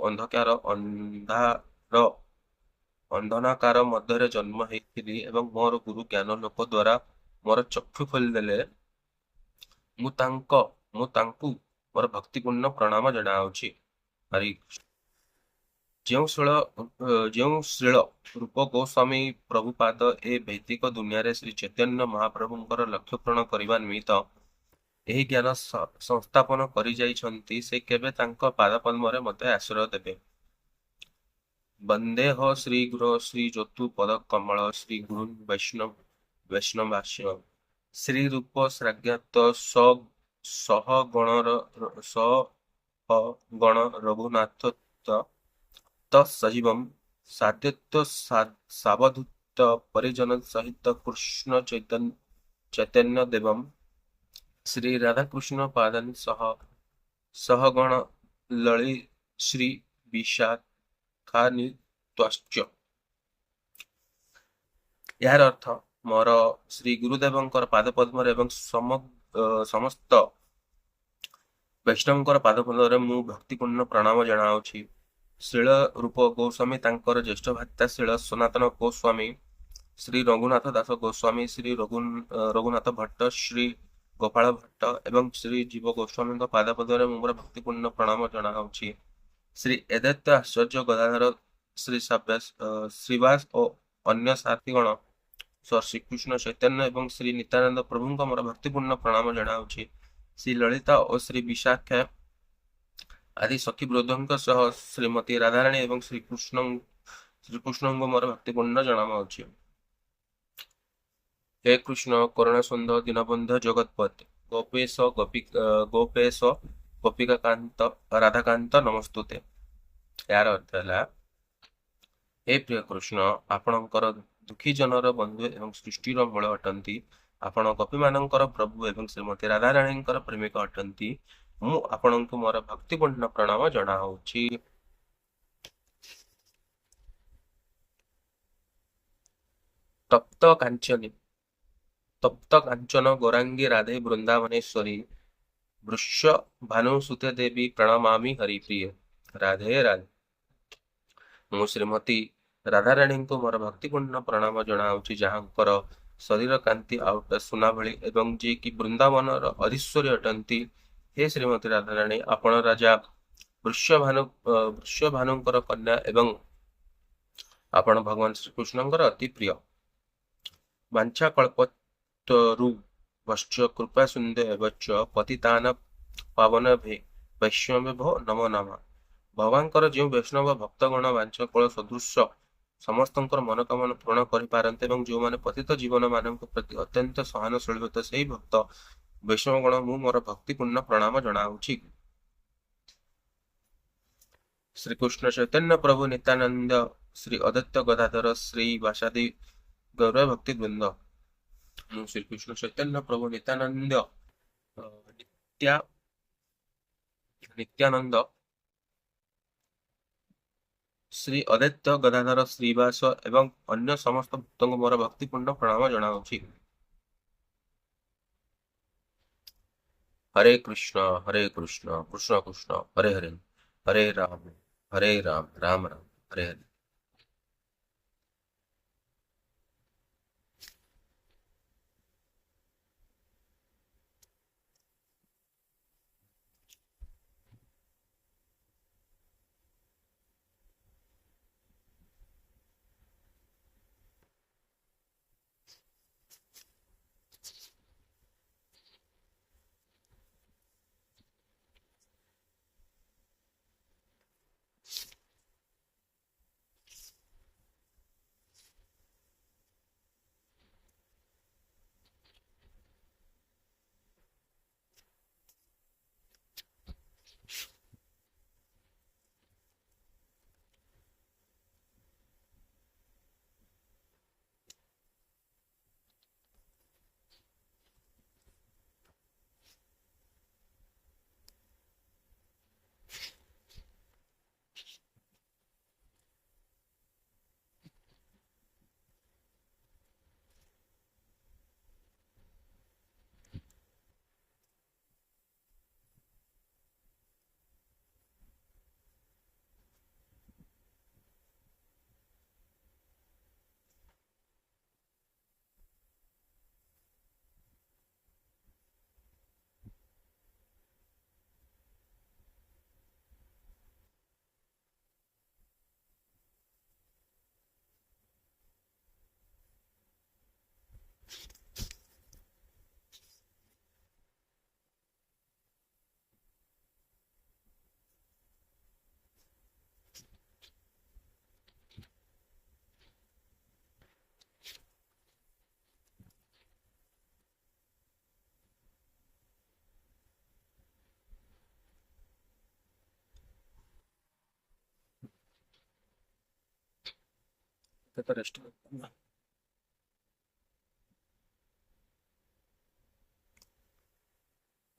ଅନ୍ଧକାର ଅନ୍ଧାର ଅନ୍ଧନାକାର ମଧ୍ୟରେ ଜନ୍ମ ହେଇଥିଲି ଏବଂ ମୋର ଗୁରୁ ଜ୍ଞାନ ଲୋକ ଦ୍ଵାରା ମୋର ଚକ୍ଷୁ ଖୋଲିଦେଲେ, ମୁଁ ତାଙ୍କୁ ମୋର ଭକ୍ତିପୂର୍ଣ୍ଣ ପ୍ରଣାମ ଜଣାଉଛି। ହରି। ଯେଉଁ ଶ୍ରୀଳ ରୂପ ଗୋସ୍ୱାମୀ ପ୍ରଭୁପାଦ ଏ ବୈଦିକ ଦୁନିଆରେ ଶ୍ରୀ ଚୈତନ୍ୟ ମହାପ୍ରଭୁଙ୍କର ଲକ୍ଷ୍ୟ ପୂରଣ କରିବା ନିମିତ୍ତ ଏହି ଜ୍ଞାନ ସଂସ୍ଥାପନ କରିଯାଇଛନ୍ତି, ସେ କେବେ ତାଙ୍କ ପାଦପଦ୍ମରେ ମୋତେ ଆଶ୍ରୟ ଦେବେ। ବନ୍ଦେହ ଶ୍ରୀ ଗୁରୁ ଶ୍ରୀ ଯୋତୁ ପଦ କମଳ ଶ୍ରୀ ଗୁରୁ ବୈଷ୍ଣବ ବୈଷ୍ଣବାସ୍ୟ ଶ୍ରୀ ରୂପ ଶ୍ରାଜ୍ଞାତ ସହ ଗଣର ସହ ଗଣ ରଘୁନାଥ ତତ୍ସଜୀବಂ ସାଦ୍ୟତ୍ୱ ସାବଧୂତ ପରିଜନ ସହିତ କୃଷ୍ଣ ଚୈତନ୍ୟ ଦେବಂ ଶ୍ରୀ ରାଧାକୃଷ୍ଣ ପାଦନ ସହ ସହଗଣ ଲଳି ଶ୍ରୀ ବିଶାଖାନିତ୍ୱାଶ୍ଚ। ଏହାର ଅର୍ଥ, ମୋର ଶ୍ରୀ ଗୁରୁଦେବଙ୍କର ପାଦପଦ୍ମରେ ଏବଂ ସମସ୍ତ ବୈଷ୍ଣବଙ୍କର ପାଦପଦ୍ମରେ ମୁଁ ଭକ୍ତିପୂର୍ଣ୍ଣ ପ୍ରଣାମ ଜଣାଉଛି। ଶ୍ରୀଳ ରୂପ ଗୋସ୍ୱାମୀ ତାଙ୍କର ଜ୍ୟେଷ୍ଠ ଭ୍ରାତା ଶ୍ରୀଳ ସନାତନ ଗୋସ୍ୱାମୀ, ଶ୍ରୀ ରଘୁନାଥ ଦାସ ଗୋସ୍ୱାମୀ, ଶ୍ରୀ ରଘୁନାଥ ଭଟ୍ଟ, ଶ୍ରୀ ଗୋପାଳ ଭଟ୍ଟ ଏବଂ ଶ୍ରୀ ଜୀବ ଗୋସ୍ୱାମୀଙ୍କ ପାଦପଦ୍ମରେ ମୁଁ ମୋର ଭକ୍ତିପୂର୍ଣ୍ଣ ପ୍ରଣାମ ଜଣାଉଛି। ଶ୍ରୀ ଏଦତ୍ତ ଆଶ୍ଚର୍ଯ୍ୟ ଗଦାଧର, ଶ୍ରୀ ଶ୍ରୀବାସ ଓ ଅନ୍ୟ ସାଥୀଗଣ ସହ ଶ୍ରୀକୃଷ୍ଣ ଚୈତନ୍ୟ ଏବଂ ଶ୍ରୀ ନିତ୍ୟାନନ୍ଦ ପ୍ରଭୁଙ୍କ ମୋର ଭକ୍ତିପୂର୍ଣ୍ଣ ପ୍ରଣାମ ଜଣାଉଛି। ଶ୍ରୀ ଲଳିତା ଓ ଶ୍ରୀ ବିଶାଖା ଆଦି ସଖୀ ବୃନ୍ଦଙ୍କ ସହ ଶ୍ରୀମତୀ ରାଧାରାଣୀ ଏବଂ ଶ୍ରୀକୃଷ୍ଣଙ୍କୁ ମୋର ଭକ୍ତିପୂର୍ଣ୍ଣ ଜଣାଉଛି। ହେ କୃଷ୍ଣ କରୁଣା ସୁନ୍ଦର ଦୀନବନ୍ଧ ଜଗତପତ ଗୋପେଶ ଗୋପୀ ଗୋପେଶ ଗୋପିକାକାନ୍ତ ରାଧାକାନ୍ତ ନମସ୍ତୁତେ। ଏହାର ଅର୍ଥ ହେଲା, ହେ ପ୍ରିୟ କୃଷ୍ଣ, ଆପଣଙ୍କର ଦୁଃଖୀ ଜନର ବନ୍ଧୁ ଏବଂ ସୃଷ୍ଟିର ମୂଳ ଅଟନ୍ତି। ଆପଣ ଗୋପୀମାନଙ୍କର ପ୍ରଭୁ ଏବଂ ଶ୍ରୀମତୀ ରାଧାରାଣୀଙ୍କର ପ୍ରେମିକ ଅଟନ୍ତି। ମୁଁ ଆପଣଙ୍କୁ ମୋର ଭକ୍ତିପୂର୍ଣ୍ଣ ପ୍ରଣାମ ଜଣାଉଛି। ତପ୍ତ କାଞ୍ଚନୀ ତପ୍ତ କାଞ୍ଚନ ଗୌରାଙ୍ଗୀ ରାଧେ ବୃନ୍ଦାବନେଶ୍ୱରୀ ବୃଷ ଭାନୁସୁତେ ଦେବୀ ପ୍ରଣମାମି ହରିପ୍ରିୟ। ରାଧେ ରାଧେ। ମୁଁ ଶ୍ରୀମତୀ ରାଧାରାଣୀଙ୍କୁ ମୋର ଭକ୍ତିପୂର୍ଣ୍ଣ ପ୍ରଣାମ ଜଣାଉଛି, ଯାହାଙ୍କର ଶରୀର କାନ୍ତି ଆଉ ସୁନା ଭଳି ଏବଂ ଯିଏକି ବୃନ୍ଦାବନର ଅଧୀଶ୍ୱରୀ ଅଟନ୍ତି। ହେ ଶ୍ରୀମତୀ ରାଧାରାଣୀ, ଆପଣ ରାଜା ବୃଷଭାନୁଙ୍କର କନ୍ୟା ଏବଂ ଆପଣ ଭଗବାନ ଶ୍ରୀକୃଷ୍ଣଙ୍କର ଅତି ପ୍ରିୟ। ବାଞ୍ଛା କଳ୍ପତରୁ ବଶ୍ଚ କୃପା ସୁନ୍ଦର ଏବଚ ପତିତାନ ପାବନ ଭେ ବୈଷ୍ଣବ ନମୋ ନମଃ। ଭଗବାନଙ୍କର ଯେଉଁ ବୈଷ୍ଣବ ଭକ୍ତଗଣ ବାଞ୍ଛାକଳ ସଦୃଶ ସମସ୍ତଙ୍କର ମନୋକାମନା ପୂରଣ କରିପାରନ୍ତି ଏବଂ ଯେଉଁମାନେ ପତିତ ଜୀବନ ମାନଙ୍କ ପ୍ରତି ଅତ୍ୟନ୍ତ ସହାନୁଶୀଳ, ସେହି ଭକ୍ତ ବୈଷ୍ଣବଗଣ ମୁଁ ମୋର ଭକ୍ତିପୂର୍ଣ୍ଣ ପ୍ରଣାମ ଜଣାଉଛି। ଶ୍ରୀକୃଷ୍ଣ ଚୈତନ୍ୟ ପ୍ରଭୁ ନିତ୍ୟାନନ୍ଦ ଶ୍ରୀ ଅଦ୍ୱୈତ ଗଦାଧର ଶ୍ରୀ ବାସାଦି ଗୌର ଭକ୍ତି ବୃନ୍ଦ। ମୁଁ ଶ୍ରୀକୃଷ୍ଣ ଚୈତନ୍ୟ ପ୍ରଭୁ ନିତ୍ୟାନନ୍ଦ ନିତ୍ୟାନନ୍ଦ ଶ୍ରୀ ଅଦ୍ୱୈତ ଗଦାଧର ଶ୍ରୀବାସ ଏବଂ ଅନ୍ୟ ସମସ୍ତ ଭକ୍ତଙ୍କୁ ମୋର ଭକ୍ତିପୂର୍ଣ୍ଣ ପ୍ରଣାମ ଜଣାଉଛି। ହରେ କୃଷ୍ଣ ହରେ କୃଷ୍ଣ କୃଷ୍ଣ କୃଷ୍ଣ ହରେ ହରେ, ହରେ ରାମ ହରେ ରାମ ରାମ ରାମ ହରେ ହରେ। ତ ରେଷ୍ଟ।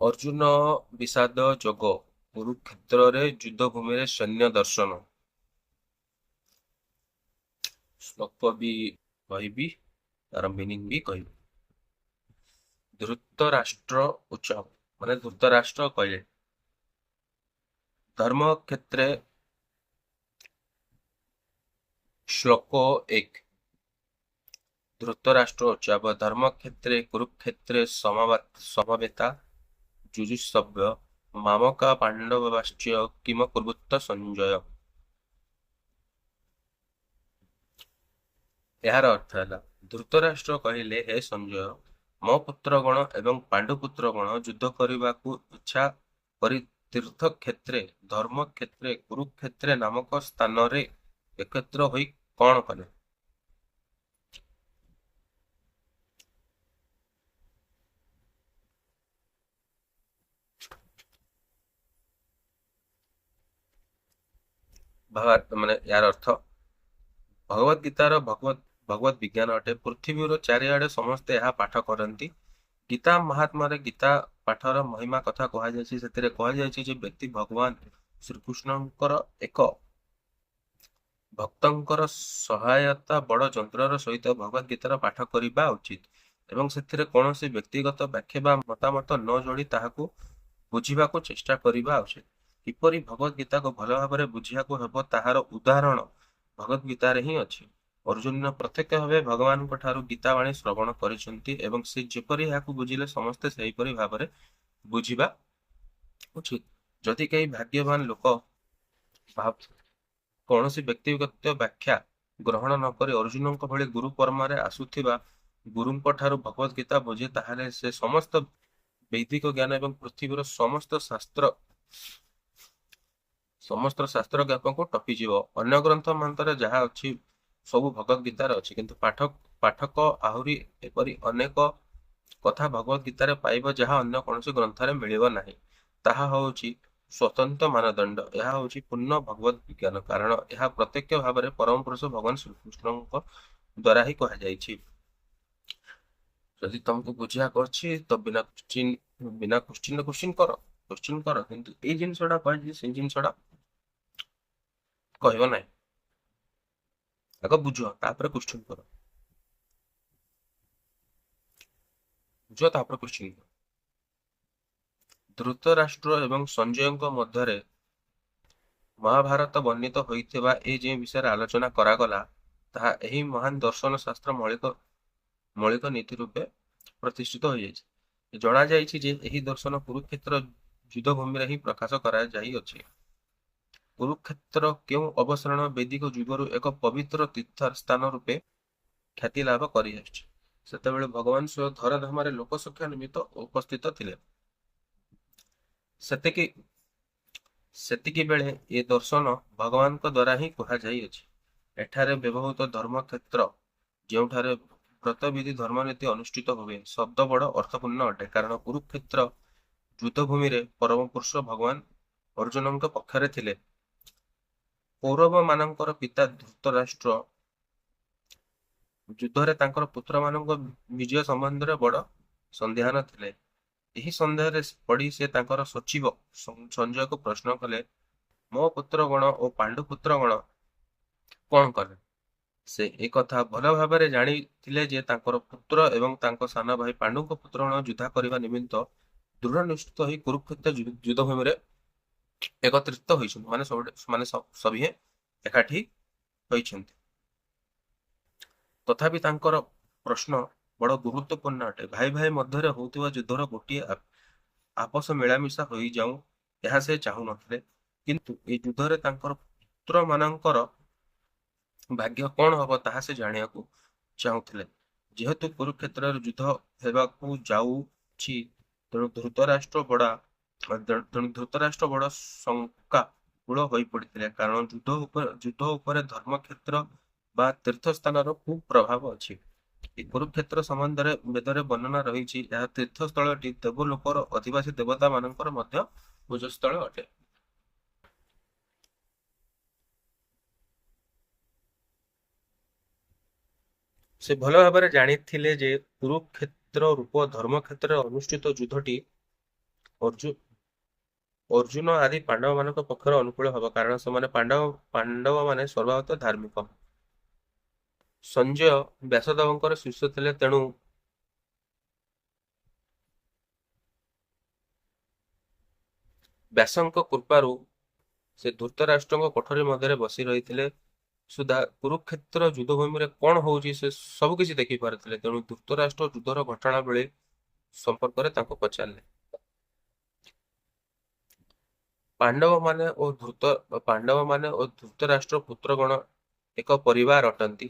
ଅର୍ଜୁନ ବିଷାଦ ଯୋଗ, କୁରୁକ୍ଷେତ୍ରରେ ଯୁଦ୍ଧଭୂମିରେ ସୈନ୍ୟ ଦର୍ଶନ। ଶ୍ଲୋକ ବି କହିବି, ତାର ମିନିଂ ବି କହିବି। ଧୃତରାଷ୍ଟ୍ର ଉଚ୍ଚ, ମାନେ ଧୃତରାଷ୍ଟ୍ର କହିଲେ, ଧର୍ମକ୍ଷେତ୍ରେ, ଶ୍ଲୋକ 1। ଧୃତରାଷ୍ଟ୍ର ଉଚ୍ଚାବ ଧର୍ମକ୍ଷେତ୍ରେ କୁରୁକ୍ଷେତ୍ରେ ସମବେତା ଯୁଯୁତ୍ସଭ୍ୟ ମାମକା ପାଣ୍ଡବବାଶ୍ଚ କିମ କୁର୍ବୃତ୍ତ ସଞ୍ଜୟ। ଏହାର ଅର୍ଥ ହେଲା, ଧୃତରାଷ୍ଟ୍ର କହିଲେ, ହେ ସଞ୍ଜୟ, ମୋ ପୁତ୍ରଗଣ ଏବଂ ପାଣ୍ଡୁପୁତ୍ରଗଣ ଯୁଦ୍ଧ କରିବାକୁ ଇଚ୍ଛା କରି ତୀର୍ଥକ୍ଷେତ୍ରେ, ଧର୍ମକ୍ଷେତ୍ରେ, କୁରୁକ୍ଷେତ୍ରେ ନାମକ ସ୍ଥାନରେ ଏକତ୍ର ହୋଇ କଣ କଲେ? ମାନେ ଏହାର ଅର୍ଥ, ଭଗବତ ଗୀତାର ଭଗବତ ବିଜ୍ଞାନ ଅଟେ। ପୃଥିବୀର ଚାରିଆଡେ ସମସ୍ତେ ଏହା ପାଠ କରନ୍ତି। ଗୀତା ମହାତ୍ମାରେ ଗୀତା ପାଠର ମହିମା କଥା କୁହାଯାଇଛି। ସେଥିରେ କୁହାଯାଇଛି ଯେ ବ୍ୟକ୍ତି ଭଗବାନ ଶ୍ରୀକୃଷ୍ଣଙ୍କର ଏକ ଭକ୍ତଙ୍କର ସହାୟତା ବଡ ଯନ୍ତ୍ରର ସହିତ ଭଗବତ ଗୀତାର ପାଠ କରିବା ଉଚିତ ଏବଂ ସେଥିରେ କୌଣସି ବ୍ୟକ୍ତିଗତ ବ୍ୟାଖ୍ୟା ବା ମତାମତ ନ ଯୋଡି ତାହାକୁ ବୁଝିବାକୁ ଚେଷ୍ଟା କରିବା ଉଚିତ। କିପରି ଭଗବତ ଗୀତାକୁ ଭଲ ଭାବରେ ବୁଝିବାକୁ ହେବ, ତାହାର ଉଦାହରଣ ଭଗବତ ଗୀତାରେ ହିଁ ଅଛି। ଅର୍ଜୁନ ପ୍ରତ୍ୟକ୍ଷ ଭାବେ ଭଗବାନଙ୍କ ଠାରୁ ଗୀତା ବାଣୀ ଶ୍ରବଣ କରିଛନ୍ତି ଏବଂ ସେ ଯେପରି ଏହାକୁ ବୁଝିଲେ, ସମସ୍ତେ ସେହିପରି ଭାବରେ ବୁଝିବା ଉଚିତ। ଯଦି କେହି ଭାଗ୍ୟବାନ ଲୋକ କୌଣସି ବ୍ୟକ୍ତିଗତ ବ୍ୟାଖ୍ୟା ଗ୍ରହଣ ନକରି ଅର୍ଜୁନଙ୍କ ଭଳି ଗୁରୁ ପରମ୍ପରାରେ ଆସୁଥିବା ଗୁରୁଙ୍କ ଠାରୁ ଭଗବତ ଗୀତା ବୁଝେ, ତାହେଲେ ସେ ସମସ୍ତ ବୈଦିକ ଜ୍ଞାନ ଏବଂ ପୃଥିବୀର ସମସ୍ତ ଶାସ୍ତ୍ର ଜ୍ଞାପକୁ ଟପିଯିବ। ଅନ୍ୟ ଗ୍ରନ୍ଥ ମନ୍ତରେ ଯାହା ଅଛି, ସବୁ ଭଗବତ ଗୀତାରେ ଅଛି। କିନ୍ତୁ ପାଠକ ଆହୁରି ଏପରି ଅନେକ କଥା ଭଗବତ ଗୀତାରେ ପାଇବ, ଯାହା ଅନ୍ୟ କୌଣସି ଗ୍ରନ୍ଥରେ ମିଳିବ ନାହିଁ। ତାହା ହେଉଛି ସ୍ୱତନ୍ତ୍ର ମାନଦଣ୍ଡ। ଏହା ହେଉଛି ପୂର୍ଣ୍ଣ ଭଗବତ ବିଜ୍ଞାନ, କାରଣ ଏହା ପ୍ରତ୍ୟକ୍ଷ ଭାବରେ ପରମ ପୁରୁଷ ଭଗବାନ ଶ୍ରୀକୃଷ୍ଣଙ୍କ ଦ୍ୱାରା ହିଁ କୁହାଯାଇଛି। ଯଦି ତମକୁ ବୁଝିବାକୁ ଅଛି ତ ବିନା କ୍ୱେଶ୍ଚିନ୍ କ୍ୱେଶ୍ଚିନ୍ କର, କ୍ୱେଶ୍ଚିନ୍ କର, କିନ୍ତୁ ଏଇ ଜିନିଷଟା କହିଛି, ସେଇ ଜିନିଷଟା କହିବ ନାହିଁ। ଆଗ ବୁଝ, ତାପରେ କ୍ୱେଶ୍ଚିନ୍ କର। ବୁଝ, ତାପରେ କ୍ୱେଶ୍ଚିନ୍ କର। ଧୃତରାଷ୍ଟ୍ର ଏବଂ ସଞ୍ଜୟଙ୍କ ମଧ୍ୟରେ ମହାଭାରତ ବର୍ଣ୍ଣିତ ହୋଇଥିବା ଏ ଯେଉଁ ବିଷୟରେ ଆଲୋଚନା କରାଗଲା, ତାହା ଏହି ମହାନ ଦର୍ଶନ ଶାସ୍ତ୍ର ମୌଳିକ ନୀତି ରୂପେ ପ୍ରତିଷ୍ଠିତ ହୋଇଯାଇଛି। ଜଣାଯାଇଛି ଯେ ଏହି ଦର୍ଶନ କୁରୁକ୍ଷେତ୍ର ଯୁଦ୍ଧଭୂମିରେ ହିଁ ପ୍ରକାଶ କରାଯାଇଅଛି। କୁରୁକ୍ଷେତ୍ର କେଉଁ ଅବସରଣ ବୈଦିକ ଯୁଗରୁ ଏକ ପବିତ୍ର ତୀର୍ଥ ସ୍ଥାନ ରୂପେ ଖ୍ୟାତି ଲାଭ କରିଆସୁଛି। ସେତେବେଳେ ଭଗବାନ ସ୍ୱୟଂ ଧରାଧାମରେ ଲୋକଶିକ୍ଷା ନିମିତ୍ତ ଉପସ୍ଥିତ ଥିଲେ। ସେତିକି ବେଳେ ଏ ଦର୍ଶନ ଭଗବାନଙ୍କ ଦ୍ୱାରା ହିଁ କୁହାଯାଇଅଛି। ଏଠାରେ ବ୍ୟବହୃତ ଧର୍ମକ୍ଷେତ୍ର, ଯେଉଁଠାରେ ବ୍ରତବିଧି ଧର୍ମନୀତି ଅନୁଷ୍ଠିତ ହୁଏ, ଶବ୍ଦ ବଡ଼ ଅର୍ଥପୂର୍ଣ୍ଣ ଅଟେ, କାରଣ କୁରୁକ୍ଷେତ୍ର ଯୁଦ୍ଧଭୂମିରେ ପରମ ପୁରୁଷ ଭଗବାନ ଅର୍ଜୁନଙ୍କ ପକ୍ଷରେ ଥିଲେ। କୌରବମାନଙ୍କର ପିତା ଧୃତରାଷ୍ଟ୍ର ଯୁଦ୍ଧରେ ତାଙ୍କର ପୁତ୍ରମାନଙ୍କ ବିଜୟ ସମ୍ବନ୍ଧରେ ବଡ଼ ସନ୍ଦିହାନ ଥିଲେ। ଏହି ସନ୍ଦେହରେ ପଡ଼ି ସେ ତାଙ୍କର ସଚିବ ସଞ୍ଜୟକୁ ପ୍ରଶ୍ନ କଲେ, ମୋ ପୁତ୍ରଗଣ ଓ ପାଣ୍ଡୁ ପୁତ୍ରଗଣ କଣ କଲେ? ସେ ଏକଥା ଭଲ ଭାବରେ ଜାଣିଥିଲେ ଯେ ତାଙ୍କର ପୁତ୍ର ଏବଂ ତାଙ୍କ ସାନ ଭାଇ ପାଣ୍ଡୁଙ୍କ ପୁତ୍ରଗଣ ଯୁଦ୍ଧ କରିବା ନିମିତ୍ତ ଦୃଢ ନିଶ୍ଚିତ ହୋଇ କୁରୁକ୍ଷେତ୍ର ଯୁଦ୍ଧଭୂମିରେ ଏକତ୍ରିତ ହୋଇଛନ୍ତି, ମାନେ ମାନେ ସଭିଏଁ ଏକାଠି ହୋଇଛନ୍ତି। ତଥାପି ତାଙ୍କର ପ୍ରଶ୍ନ ବଡ଼ ଗୁରୁତ୍ୱପୂର୍ଣ୍ଣ ଅଟେ। ଭାଇ ଭାଇ ମଧ୍ୟରେ ହେଉଥିବା ଯୁଦ୍ଧର ଗୋଟିଏ ଆପୋଷ ମିଳାମିଶା ହୋଇଯାଉ, ଏହା ସେ ଚାହୁଁନଥିଲେ। କିନ୍ତୁ ଏହି ଯୁଦ୍ଧରେ ତାଙ୍କର ପୁତ୍ରମାନଙ୍କର ଭାଗ୍ୟ କଣ ହବ, ତାହା ସେ ଜାଣିବାକୁ ଚାହୁଁଥିଲେ। ଯେହେତୁ କୁରୁକ୍ଷେତ୍ରରେ ଯୁଦ୍ଧ ହେବାକୁ ଯାଉଛି, ତେଣୁ ଧୃତରାଷ୍ଟ୍ର ବଡ଼ ଶଙ୍କାକୁଳ ହୋଇପଡ଼ିଥିଲେ, କାରଣ ଯୁଦ୍ଧ ଉପରେ ଧର୍ମକ୍ଷେତ୍ର ବା ତୀର୍ଥସ୍ଥାନର ଖୁବ୍ ପ୍ରଭାବ ଅଛି। ଏହି କୁରୁକ୍ଷେତ୍ର ସମ୍ବନ୍ଧରେ ବେଦରେ ବର୍ଣ୍ଣନା ରହିଛି। ଏହା ତୀର୍ଥସ୍ଥଳଟି ଦେବଲୋକର ଅଧିବାସୀ ଦେବତା ମାନଙ୍କର ମଧ୍ୟ ପୂଜସ୍ଥଳ ଅଟେ। ସେ ଭଲ ଭାବରେ ଜାଣିଥିଲେ ଯେ କୁରୁକ୍ଷେତ୍ର ରୂପ ଧର୍ମକ୍ଷେତ୍ରରେ ଅନୁଷ୍ଠିତ ଯୁଦ୍ଧଟି ଅର୍ଜୁନ ଆଦି ପାଣ୍ଡବମାନଙ୍କ ପକ୍ଷରେ ଅନୁକୂଳ ହେବ, କାରଣ ସେମାନେ ପାଣ୍ଡବମାନେ ସ୍ୱଭାବତଃ ଧାର୍ମିକ। ସଞ୍ଜୟ ବ୍ୟାସଦେବଙ୍କର ଶିଷ୍ୟ ଥିଲେ, ତେଣୁ ବ୍ୟାସଙ୍କ କୃପାରୁ ସେ ଧୃତରାଷ୍ଟ୍ରଙ୍କ କୋଠରୀ ମଧ୍ୟରେ ବସି ରହିଥିଲେ ସୁଦ୍ଧା କୁରୁକ୍ଷେତ୍ର ଯୁଦ୍ଧଭୂମିରେ କଣ ହଉଛି ସେ ସବୁ କିଛି ଦେଖିପାରୁଥିଲେ। ତେଣୁ ଧୃତରାଷ୍ଟ୍ର ଯୁଦ୍ଧର ଘଟଣାବଳୀ ସମ୍ପର୍କରେ ତାଙ୍କୁ ପଚାରିଲେ। ପାଣ୍ଡବମାନେ ଓ ଧୃତରାଷ୍ଟ୍ର ପୁତ୍ରଗଣ ଏକ ପରିବାର ଅଟନ୍ତି।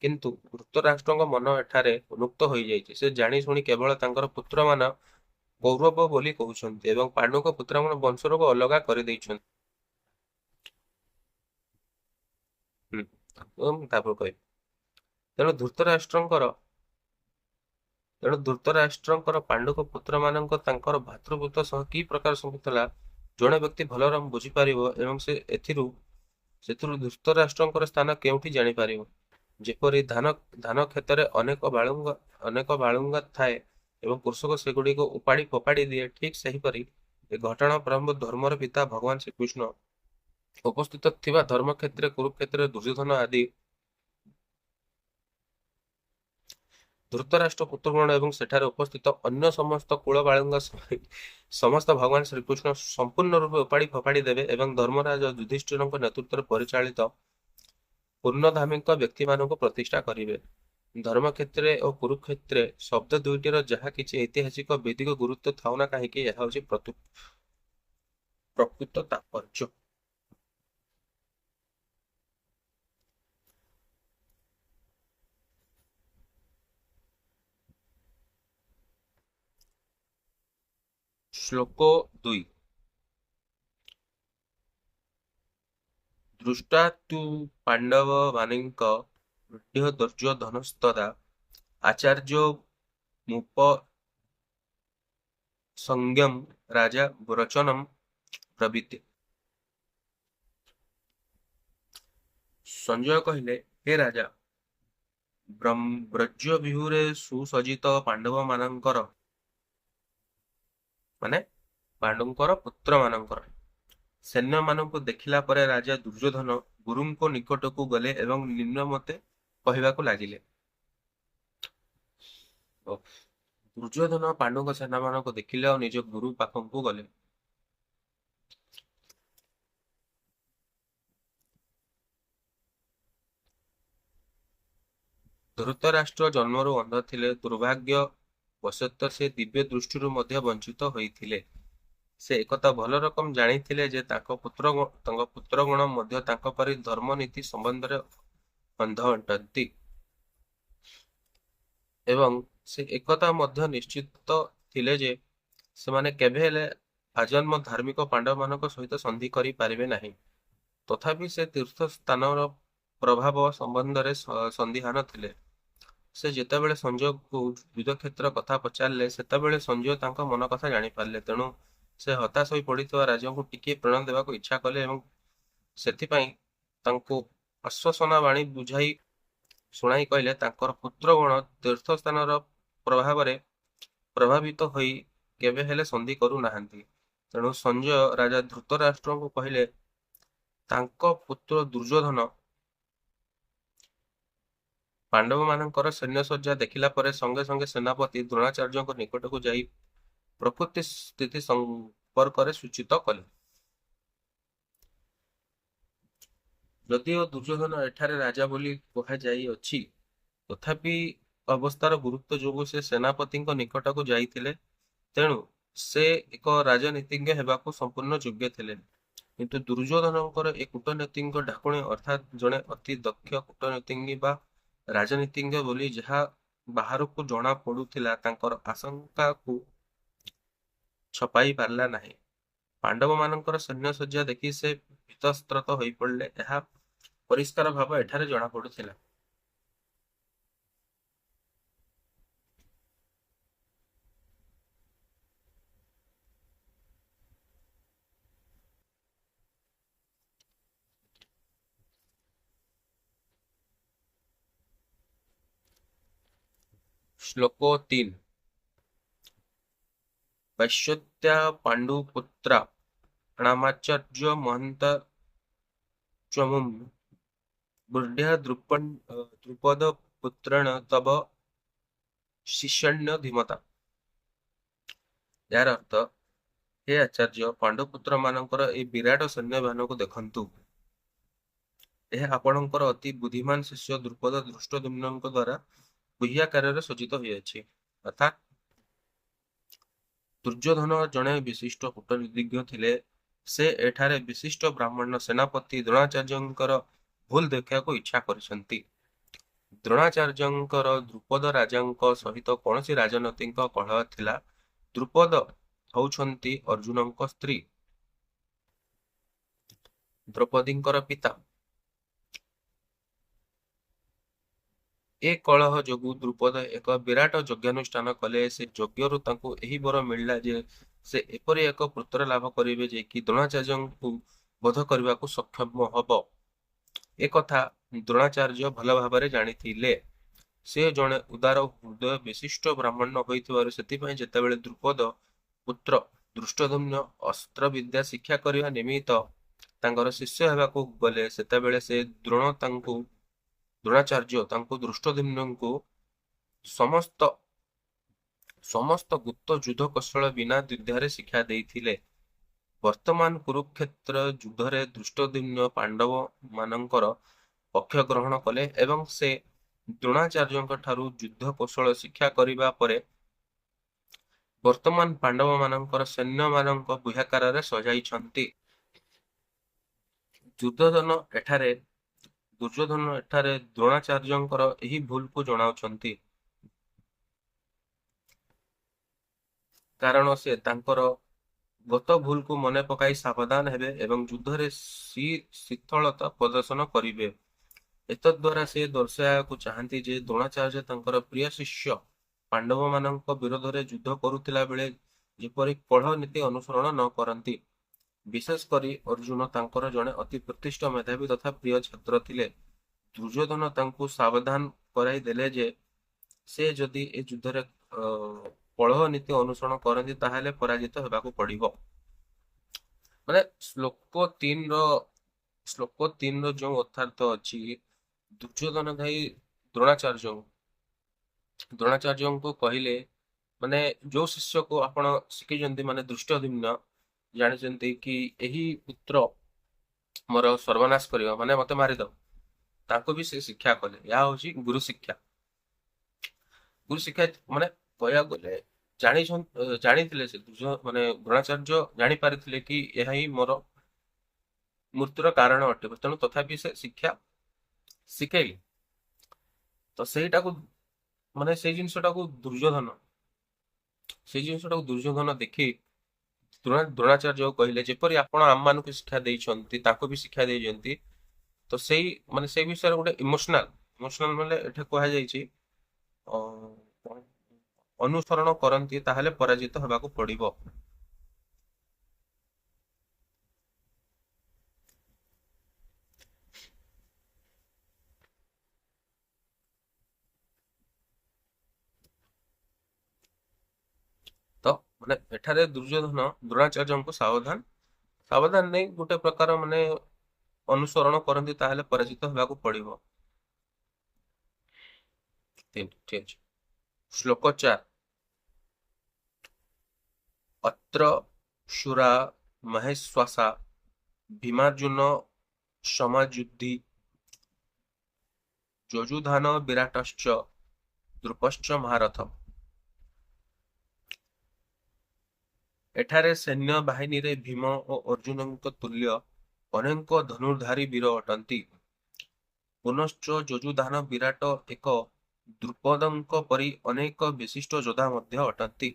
କିନ୍ତୁ ଧୃତରାଷ୍ଟ୍ରଙ୍କ ମନ ଏଠାରେ ଉନ୍ମୁକ୍ତ ହୋଇଯାଇଛି। ସେ ଜାଣିଶୁଣି କେବଳ ତାଙ୍କର ପୁତ୍ରମାନ କୌରବ ବୋଲି କହୁଛନ୍ତି ଏବଂ ପାଣ୍ଡୁଙ୍କ ପୁତ୍ରମାନ ବଂଶରୁ ଅଲଗା କରିଦେଇଛନ୍ତି। ତାପରେ କହିବି। ତେଣୁ ଧୃତରାଷ୍ଟ୍ରଙ୍କର ପାଣ୍ଡୁଙ୍କ ପୁତ୍ରମାନଙ୍କ ତାଙ୍କର ଭ୍ରାତୃପୁତ୍ର ସହ କି ପ୍ରକାର ସମ୍ପର୍କ ଥିଲା, ଜଣେ ବ୍ୟକ୍ତି ଭଲ ରକମ ବୁଝିପାରିବ ଏବଂ ସେ ସେଥିରୁ ଧୃତରାଷ୍ଟ୍ରଙ୍କର ସ୍ଥାନ କେଉଁଠି ଜାଣିପାରିବ। ଯେପରି ଧାନ କ୍ଷେତରେ ଅନେକ ବାଳୁଙ୍ଗା ଥାଏ ଏବଂ କୃଷକ ସେଗୁଡ଼ିକୁ ଉପାଡ଼ି ଫୋପାଡ଼ି ଦିଏ, ଠିକ୍ ସେହିପରି ଏ ଘଟଣା ପ୍ରାରମ୍ଭ ଧର୍ମର ପିତା ଭଗବାନ ଶ୍ରୀକୃଷ୍ଣ ଉପସ୍ଥିତ ଥିବା ଧର୍ମକ୍ଷେତ୍ରରେ କୁରୁକ୍ଷେତ୍ରରେ ଦୁର୍ଯ୍ୟୋଧନ ଆଦି ଧୃତରାଷ୍ଟ୍ର ପୁତ୍ରଗଣ ଏବଂ ସେଠାରେ ଉପସ୍ଥିତ ଅନ୍ୟ ସମସ୍ତ କୁଳ ବାଳୁଙ୍ଗା ସମସ୍ତ ଭଗବାନ ଶ୍ରୀକୃଷ୍ଣ ସମ୍ପୂର୍ଣ୍ଣ ରୂପେ ଉପାଡ଼ି ଫୋପାଡ଼ି ଦେବେ ଏବଂ ଧର୍ମରାଜ ଯୁଧିଷ୍ଠିରଙ୍କ ନେତୃତ୍ୱରେ ପରିଚାଳିତ ପୂର୍ଣ୍ଣଧାର୍ମିକ ବ୍ୟକ୍ତିମାନଙ୍କୁ ପ୍ରତିଷ୍ଠା କରିବେ। ଧର୍ମକ୍ଷେତ୍ରରେ ଓ କୁରୁକ୍ଷେତ୍ରରେ ଶବ୍ଦ ଦୁଇଟିର ଯାହା କିଛି ଐତିହାସିକ ବୈଦିକ ଗୁରୁତ୍ୱ ଥାଉ ନା କାହିଁକି, ଏହା ହେଉଛି ପ୍ରକୃତ ତାତ୍ପର୍ଯ୍ୟ। ଶ୍ଲୋକ 2। ଦୃଷ୍ଟା ତୁ ପାଣ୍ଡବମାନଙ୍କ ରୂଢ଼ ଦୁର୍ଯ୍ୟୋଧନସ୍ତଦା ଆଚାର୍ଯ୍ୟ ମୁପସଂଜ୍ଞମ୍ ରାଜା ବଚନମ୍ ବ୍ରବୀତ୍। ସଞ୍ଜୟ କହିଲେ, ହେ ରାଜା, ବ୍ରଜବ୍ୟୁହରେ ସୁସଜ୍ଜିତ ପାଣ୍ଡବମାନଙ୍କର ମାନେ ପାଣ୍ଡୁଙ୍କର ପୁତ୍ରମାନଙ୍କର ସୈନ୍ୟମାନଙ୍କୁ ଦେଖିଲା ପରେ ରାଜା ଦୁର୍ଯ୍ୟୋଧନ ଗୁରୁଙ୍କ ନିକଟକୁ ଗଲେ ଏବଂ ନିମ୍ନମତେ କହିବାକୁ ଲାଗିଲେ। ଦୁର୍ଯ୍ୟୋଧନ ପାଣ୍ଡୁଙ୍କ ସେନାମାନଙ୍କୁ ଦେଖିଲେ ଆଉ ନିଜ ଗୁରୁ ପାଖକୁ ଗଲେ। ଧୃତରାଷ୍ଟ୍ର ଜନ୍ମରୁ ଅନ୍ଧ ଥିଲେ। ଦୁର୍ଭାଗ୍ୟ ବଶତଃ ସେ ଦିବ୍ୟ ଦୃଷ୍ଟିରୁ ମଧ୍ୟ ବଞ୍ଚିତ ହୋଇଥିଲେ। ସେ ଏକଥା ଭଲ ରକମ ଜାଣିଥିଲେ ଯେ ତାଙ୍କ ପୁତ୍ରଗଣ ମଧ୍ୟ ତାଙ୍କ ପରି ଧର୍ମନୀତି ସମ୍ବନ୍ଧରେ ଅନ୍ଧ ଅଟନ୍ତି ଏବଂ ସେ ଏକଥା ମଧ୍ୟ ନିଶ୍ଚିତ ଥିଲେ ଯେ ସେମାନେ କେବେହେଲେ ଆଜନ୍ମ ଧାର୍ମିକ ପାଣ୍ଡବମାନଙ୍କ ସହିତ ସନ୍ଧି କରିପାରିବେ ନାହିଁ। ତଥାପି ସେ ତୀର୍ଥସ୍ଥାନର ପ୍ରଭାବ ସମ୍ବନ୍ଧରେ ସନ୍ଦିହାନ ଥିଲେ। ସେ ଯେତେବେଳେ ସଞ୍ଜୟଙ୍କୁ ଯୁଦ୍ଧକ୍ଷେତ୍ର କଥା ପଚାରିଲେ, ସେତେବେଳେ ସଞ୍ଜୟ ତାଙ୍କ ମନ କଥା ଜାଣିପାରିଲେ। ତେଣୁ ସେ ହତାଶ ହୋଇ ପଡ଼ିଥିବା ରାଜାଙ୍କୁ ଟିକିଏ ପ୍ରେରଣା ଦେବାକୁ ଇଚ୍ଛା କଲେ ଏବଂ ସେଥିପାଇଁ ତାଙ୍କୁ ଆଶ୍ୱାସନା ବାଣୀ ବୁଝାଇ ଶୁଣାଇ କହିଲେ, ତାଙ୍କର ପୁତ୍ରଗଣ ତୀର୍ଥସ୍ଥାନର ପ୍ରଭାବରେ ପ୍ରଭାବିତ ହୋଇ କେବେ ହେଲେ ସନ୍ଧି କରୁନାହାନ୍ତି। ତେଣୁ ସଞ୍ଜୟ ରାଜା ଧୃତରାଷ୍ଟ୍ରଙ୍କୁ କହିଲେ, ତାଙ୍କ ପୁତ୍ର ଦୁର୍ଯ୍ୟୋଧନ ପାଣ୍ଡବମାନଙ୍କର ସୈନ୍ୟସଜ୍ଜା ଦେଖିଲା ପରେ ସଙ୍ଗେ ସଙ୍ଗେ ସେନାପତି ଦ୍ରୋଣାଚାର୍ଯ୍ୟଙ୍କ ନିକଟକୁ ଯାଇ ପ୍ରକୃତି ସ୍ଥିତି ସମ୍ପର୍କରେ ସୂଚିତ କଲେ। ଯଦିଓ ଦୁର୍ଯ୍ୟୋଧନ ଏଠାରେ ରାଜା ବୋଲି କୁହାଯାଇଅଛି, ତଥାପି ଅବସ୍ଥାର ଗୁରୁତ୍ୱ ଯୋଗୁଁ ସେ ସେନାପତିଙ୍କ ନିକଟକୁ ଯାଇଥିଲେ। ତେଣୁ ସେ ଏକ ରାଜନୀତିଜ୍ଞ ହେବାକୁ ସମ୍ପୂର୍ଣ୍ଣ ଯୋଗ୍ୟ ଥିଲେ। କିନ୍ତୁ ଦୁର୍ଯ୍ୟୋଧନଙ୍କର ଏ କୂଟନୀତିଜ୍ଞ ଡାକୁଣୀ ଅର୍ଥାତ୍ ଜଣେ ଅତି ଦକ୍ଷ କୂଟନୀତିଜ୍ଞ ବା ରାଜନୀତିଜ୍ଞ ବୋଲି ଯାହା ବାହାରକୁ ଜଣା ପଡୁଥିଲା, ତାଙ୍କର ଆଶଙ୍କାକୁ ଛପାଇ ପାରିଲା ନାହିଁ। ପାଣ୍ଡବମାନଙ୍କର ସୈନ୍ୟସଜ୍ଜା ଦେଖି ସେ ଭୀତତ୍ରସ୍ତ ହୋଇପଡ଼ିଲେ, ଏହା ପରିଷ୍କାର ଭାବେ ଏଠାରେ ଜଣାପଡୁଥିଲା। ଶ୍ଲୋକ 3। ବୈଶ୍ୟତ୍ୟା ପାଣ୍ଡୁପୁତ୍ରା ଣାମାଚାର୍ଯ୍ୟ ମହନ୍ତ ଚମୁମ୍ ବୁଢ୍ୟା ଦ୍ରୁପଦ ପୁତ୍ରେଣ ତବ ଶିଷ୍ୟଣ୍ୟ ଧୀମତା। ଏହାର ଅର୍ଥ, ହେ ଆଚାର୍ଯ୍ୟ, ପାଣ୍ଡୁପୁତ୍ର ମାନଙ୍କର ଏହି ବିରାଟ ସୈନ୍ୟବାହିନୀକୁ ଦେଖନ୍ତୁ। ଏହା ଆପଣଙ୍କର ଅତି ବୁଦ୍ଧିମାନ ଶିଷ୍ୟ ଦ୍ରୁପଦ ଧୃଷ୍ଟଦ୍ୟୁମ୍ନଙ୍କ ଦ୍ୱାରା ଗୁହ୍ୟାକାରରେ ସଜ୍ଜିତ ହୋଇଅଛି। ଅର୍ଥାତ୍ ଦୁର୍ଯ୍ୟୋଧନ ଜଣେ ବିଶିଷ୍ଟ କୂଟନୀତିଜ୍ଞ ଥିଲେ। ସେ ଏଠାରେ ବିଶିଷ୍ଟ ବ୍ରାହ୍ମଣ ସେନାପତି ଦ୍ରୋଣାଚାର୍ଯ୍ୟଙ୍କର ଭୁଲ ଦେଖିବାକୁ ଇଚ୍ଛା କରିଛନ୍ତି। ଦ୍ରୋଣାଚାର୍ଯ୍ୟଙ୍କର ଦ୍ରୁପଦ ରାଜାଙ୍କ ସହିତ କୌଣସି ରାଜନୈତିକ କଳହ ଥିଲା। ଦ୍ରୁପଦ ହେଉଛନ୍ତି ଅର୍ଜୁନଙ୍କ ସ୍ତ୍ରୀ ଦ୍ରୌପଦୀଙ୍କର ପିତା। ଏ କଳହ ଯୋଗୁଁ ଦ୍ରୁପଦ ଏକ ବିରାଟ ଯଜ୍ଞାନୁଷ୍ଠାନ କଲେ। ସେ ଯଜ୍ଞରୁ ତାଙ୍କୁ ଏହି ବର ମିଳିଲା ଯେ ସେ ଏପରି ଏକ ପୁତ୍ର ଲାଭ କରିବେ ଯେ କି ଦ୍ରୋଣାଚାର୍ଯ୍ୟଙ୍କୁ ବଧ କରିବାକୁ ସକ୍ଷମ ହେବ। ଏକଥା ଦ୍ରୋଣାଚାର୍ଯ୍ୟ ଭଲ ଭାବରେ ଜାଣିଥିଲେ। ସେ ଜଣେ ଉଦାର ହୃଦୟ ବିଶିଷ୍ଟ ବ୍ରାହ୍ମଣ ହୋଇଥିବାରୁ ସେଥିପାଇଁ ଯେତେବେଳେ ଦ୍ରୁପଦ ପୁତ୍ର ଧୃଷ୍ଟଦ୍ୟୁମ୍ନ ଅସ୍ତ୍ରବିଦ୍ୟା ଶିକ୍ଷା କରିବା ନିମିତ୍ତ ତାଙ୍କର ଶିଷ୍ୟ ହେବାକୁ ଗଲେ, ସେତେବେଳେ ସେ ଦ୍ରୋଣାଚାର୍ଯ୍ୟ ତାଙ୍କୁ ଧୃଷ୍ଟଦ୍ୟୁମ୍ନଙ୍କୁ ସମସ୍ତ ଗୁପ୍ତ ଯୁଦ୍ଧ କୌଶଳ ବିନା ଦ୍ୱିଧାରେ ଶିକ୍ଷା ଦେଇଥିଲେ। ବର୍ତ୍ତମାନ କୁରୁକ୍ଷେତ୍ର ଯୁଦ୍ଧରେ ଧୃଷ୍ଟଦ୍ୟୁମ୍ନ ପାଣ୍ଡବ ମାନଙ୍କର ପକ୍ଷ ଗ୍ରହଣ କଲେ ଏବଂ ସେ ଦ୍ରୋଣାଚାର୍ଯ୍ୟଙ୍କ ଠାରୁ ଯୁଦ୍ଧ କୌଶଳ ଶିକ୍ଷା କରିବା ପରେ ବର୍ତ୍ତମାନ ପାଣ୍ଡବ ମାନଙ୍କର ସୈନ୍ୟମାନଙ୍କ ଗୁହ୍ୟାକାରରେ ସଜାଇଛନ୍ତି। ଦୁର୍ଯ୍ୟୋଧନ ଏଠାରେ ଦ୍ରୋଣାଚାର୍ଯ୍ୟଙ୍କର ଏହି ଭୁଲକୁ ଜଣାଉଛନ୍ତି। କାରଣ ସେ ତାଙ୍କର ଗତ ଭୁଲକୁ ମନେ ପକାଇ ସାବଧାନ ହେବେ ଏବଂ ଯୁଦ୍ଧରେ ଶିଥିଳତା ପ୍ରଦର୍ଶନ କରିବେ। ଏତଦ୍ୱାରା ସେ ଦର୍ଶାଇବାକୁ ଚାହାନ୍ତି ଯେ ଦ୍ରୋଣାଚାର୍ଯ୍ୟ ତାଙ୍କର ପ୍ରିୟ ଶିଷ୍ୟ ପାଣ୍ଡବମାନଙ୍କ ବିରୋଧରେ ଯୁଦ୍ଧ କରୁଥିଲା ବେଳେ ଯେପରି କଳହ ନୀତି ଅନୁସରଣ ନ କରନ୍ତି। ବିଶେଷ କରି ଅର୍ଜୁନ ତାଙ୍କର ଜଣେ ଅତି ପ୍ରତିଷ୍ଠିତ ମେଧାବୀ ତଥା ପ୍ରିୟ ଛାତ୍ର ଥିଲେ। ଦୁର୍ଯ୍ୟୋଧନ ତାଙ୍କୁ ସାବଧାନ କରାଇ ଦେଲେ ଯେ ସେ ଯଦି ଏ ଯୁଦ୍ଧରେ କଳହ ନୀତି ଅନୁସରଣ କରନ୍ତି ତାହେଲେ ପରାଜିତ ହେବାକୁ ପଡିବ। ମାନେ ଶ୍ଲୋକ 3ର ଯୋଉ ଅର୍ଥାର୍ଥ ଅଛି, ଦୁର୍ଯ୍ୟୋଧନ ଭାଇ ଦ୍ରୋଣାଚାର୍ଯ୍ୟଙ୍କୁ କହିଲେ, ମାନେ ଯୋଉ ଶିଷ୍ୟକୁ ଆପଣ ଶିଖିଛନ୍ତି, ମାନେ ଧୃଷ୍ଟଦ୍ୟୁମ୍ନ, ଜାଣିଛନ୍ତି କି ଏହି ପୁତ୍ର ମୋର ସର୍ବନାଶ କରିବ, ମାନେ ମତେ ମାରିଦବ, ତାଙ୍କୁ ବି ସେ ଶିକ୍ଷା କଲେ। ଏହା ହଉଛି ଗୁରୁ ଶିକ୍ଷା। ଗୁରୁ ଶିକ୍ଷା ମାନେ କହିବାକୁ ଗଲେ ଜାଣିଥିଲେ ସେ, ମାନେ ଦ୍ରୋଣାଚାର୍ଯ୍ୟ ଜାଣିପାରିଥିଲେ କି ଏହା ହିଁ ମୋର ମୃତ୍ୟୁର କାରଣ ଅଟେ, ତେଣୁ ତଥାପି ସେ ଶିକ୍ଷା ଶିଖେଇଲେ। ତ ସେଇଟାକୁ ମାନେ ସେଇ ଜିନିଷଟାକୁ ଦୁର୍ଯ୍ୟୋଧନ ଦେଖି ଦ୍ରୋଣାଚାର୍ଯ୍ୟ କହିଲେ, ଯେପରି ଆପଣ ଆମମାନଙ୍କୁ ଶିକ୍ଷା ଦେଇଛନ୍ତି ତାଙ୍କୁ ବି ଶିକ୍ଷା ଦେଇଛନ୍ତି। ତ ସେଇ ମାନେ ସେଇ ବିଷୟରେ ଗୋଟେ ଇମୋସନାଲ ମାନେ ଏଠି କୁହାଯାଇଛି ଅନୁସରଣ କରନ୍ତି ତାହେଲେ ପରାଜିତ ହେବାକୁ ପଡିବ। ତ ମାନେ ଏଠାରେ ଦୁର୍ଯ୍ୟୋଧନ ଦ୍ରୋଣାଚାର୍ଯ୍ୟଙ୍କୁ ସାବଧାନ ନେଇ ଗୋଟେ ପ୍ରକାର ମାନେ ଅନୁସରଣ କରନ୍ତି ତାହେଲେ ପରାଜିତ ହେବାକୁ ପଡିବ। ଠିକ ଅଛି। ଶ୍ଲୋକ 4। ଅତ୍ର ଶୂରା ମହେଶ୍ୱାସା ଭୀମାର୍ଜୁନ ସମାଯୁଧି ଯଯୁଧାନ ବିରାଟଶ୍ଚ ଦ୍ରୁପଶ୍ଚ ମହାରଥ। ଏଠାରେ ସୈନ୍ୟ ବାହିନୀରେ ଭୀମ ଓ ଅର୍ଜୁନଙ୍କ ତୁଲ୍ୟ ଅନେକ ଧନୁର୍ଧାରୀ ବୀର ଅଟନ୍ତି। ପୁନଶ୍ଚ ଯଯୁଧାନ ବିରାଟ ଏକ ଦ୍ରୁପଦଙ୍କ ପରି ଅନେକ ବିଶିଷ୍ଟ ଯୋଦ୍ଧା ମଧ୍ୟ ଅଟନ୍ତି।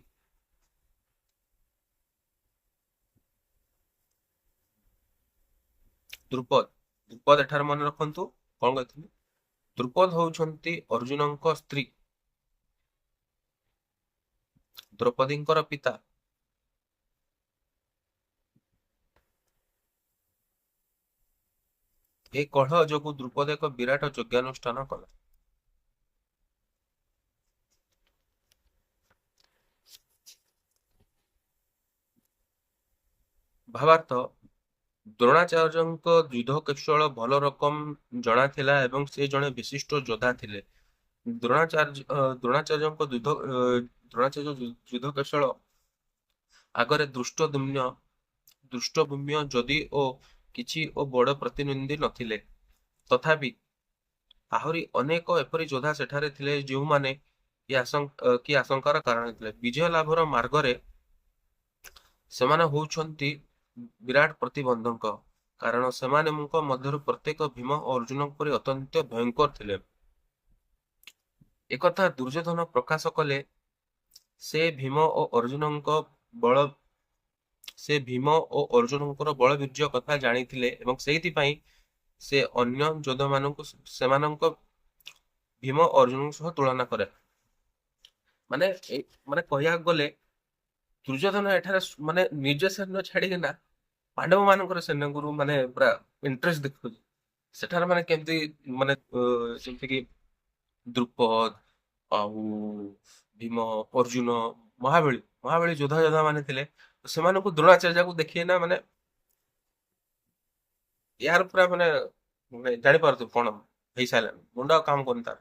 ଦ୍ରୁପଦ ଏଠାରେ ମନେ ରଖନ୍ତୁ କଣ କହିଥିଲି, ଦ୍ରୁପଦ ହଉଛନ୍ତି ଅର୍ଜୁନଙ୍କ ସ୍ତ୍ରୀ ଦ୍ରୌପଦୀଙ୍କର ପିତା। ଏ କଳହ ଯୋଗୁଁ ଦ୍ରୁପଦ ଏକ ବିରାଟ ଯଜ୍ଞାନୁଷ୍ଠାନ କଲା। ଭାବାର୍ଥ, ଦ୍ରୋଣାଚାର୍ଯ୍ୟଙ୍କ ଯୁଦ୍ଧ କୌଶଳ ଭଲ ରକମ ଜଣାଥିଲା ଏବଂ ସେ ଜଣେ ବିଶିଷ୍ଟ ଯୋଦ୍ଧା ଥିଲେ। ଦ୍ରୋଣାଚାର୍ଯ୍ୟ ଦ୍ରୋଣାଚାର୍ଯ୍ୟଙ୍କ ଯୁଦ୍ଧ ଦ୍ରୋଣାଚାର୍ଯ୍ୟ ଯୁଦ୍ଧ କୌଶଳ ଆଗରେ ଦୃଷ୍ଟଭୂମ୍ୟ ଯଦି ଓ କିଛି ଓ ବଡ଼ ପ୍ରତିନିଧି ନଥିଲେ, ତଥାପି ଆହୁରି ଅନେକ ଏପରି ଯୋଦ୍ଧା ସେଠାରେ ଥିଲେ ଯେଉଁମାନେ କି ଆଶଙ୍କାର କାରଣ ଥିଲେ। ବିଜୟ ଲାଭର ମାର୍ଗରେ ସେମାନେ ହେଉଛନ୍ତି ବିରାଟ ପ୍ରତିବନ୍ଧକ, କାରଣ ସେମାନଙ୍କ ମଧ୍ୟରୁ ପ୍ରତ୍ୟେକ ଭୀମ ଓ ଅର୍ଜୁନଙ୍କ ପରି ଅତ୍ୟନ୍ତ ଭୟଙ୍କର ଥିଲେ। ଏକଥା ଦୁର୍ଯ୍ୟୋଧନ ପ୍ରକାଶ କଲେ। ସେ ଭୀମ ଓ ଅର୍ଜୁନଙ୍କ ବଳ ସେ ଭୀମ ଓ ଅର୍ଜୁନଙ୍କର ବଳବୀର୍ଯ୍ୟ କଥା ଜାଣିଥିଲେ ଏବଂ ସେଇଥିପାଇଁ ସେ ଅନ୍ୟ ଯୋଦ୍ଧାମାନଙ୍କୁ ସେମାନଙ୍କ ଭୀମ ଅର୍ଜୁନଙ୍କ ସହ ତୁଳନା କରେ। ମାନେ ମାନେ କହିବାକୁ ଗଲେ ଦୁର୍ଯ୍ୟୋଧନ ଏଠାରେ ମାନେ ନିଜ ସୈନ୍ୟ ଛାଡିକିନା ପାଣ୍ଡବ ମାନଙ୍କର ସୈନ୍ୟଙ୍କୁ ମାନେ ପୁରା ଇଣ୍ଟରେଷ୍ଟ ଦେଖୁଛି ସେଠାରେ, ମାନେ କେମିତି ମାନେ ଯେମିତିକି ଦ୍ରୁପଦ ଆଉ ଭୀମ, ଅର୍ଜୁନ, ମହାବଳୀ ମହାବଳୀ ଯୋଦ୍ଧା ଯୋଦ୍ଧା ମାନେ ଥିଲେ, ସେମାନଙ୍କୁ ଦ୍ରୋଣାଚାର୍ଯ୍ୟକୁ ଦେଖିଏ ନା, ମାନେ ୟାର ପୁରା ମାନେ ଜାଣିପାରୁଥିବ କଣ ହେଇସାରିଲାଣି, ମୁଣ୍ଡ ଆଉ କାମ କରୁନି ତାର।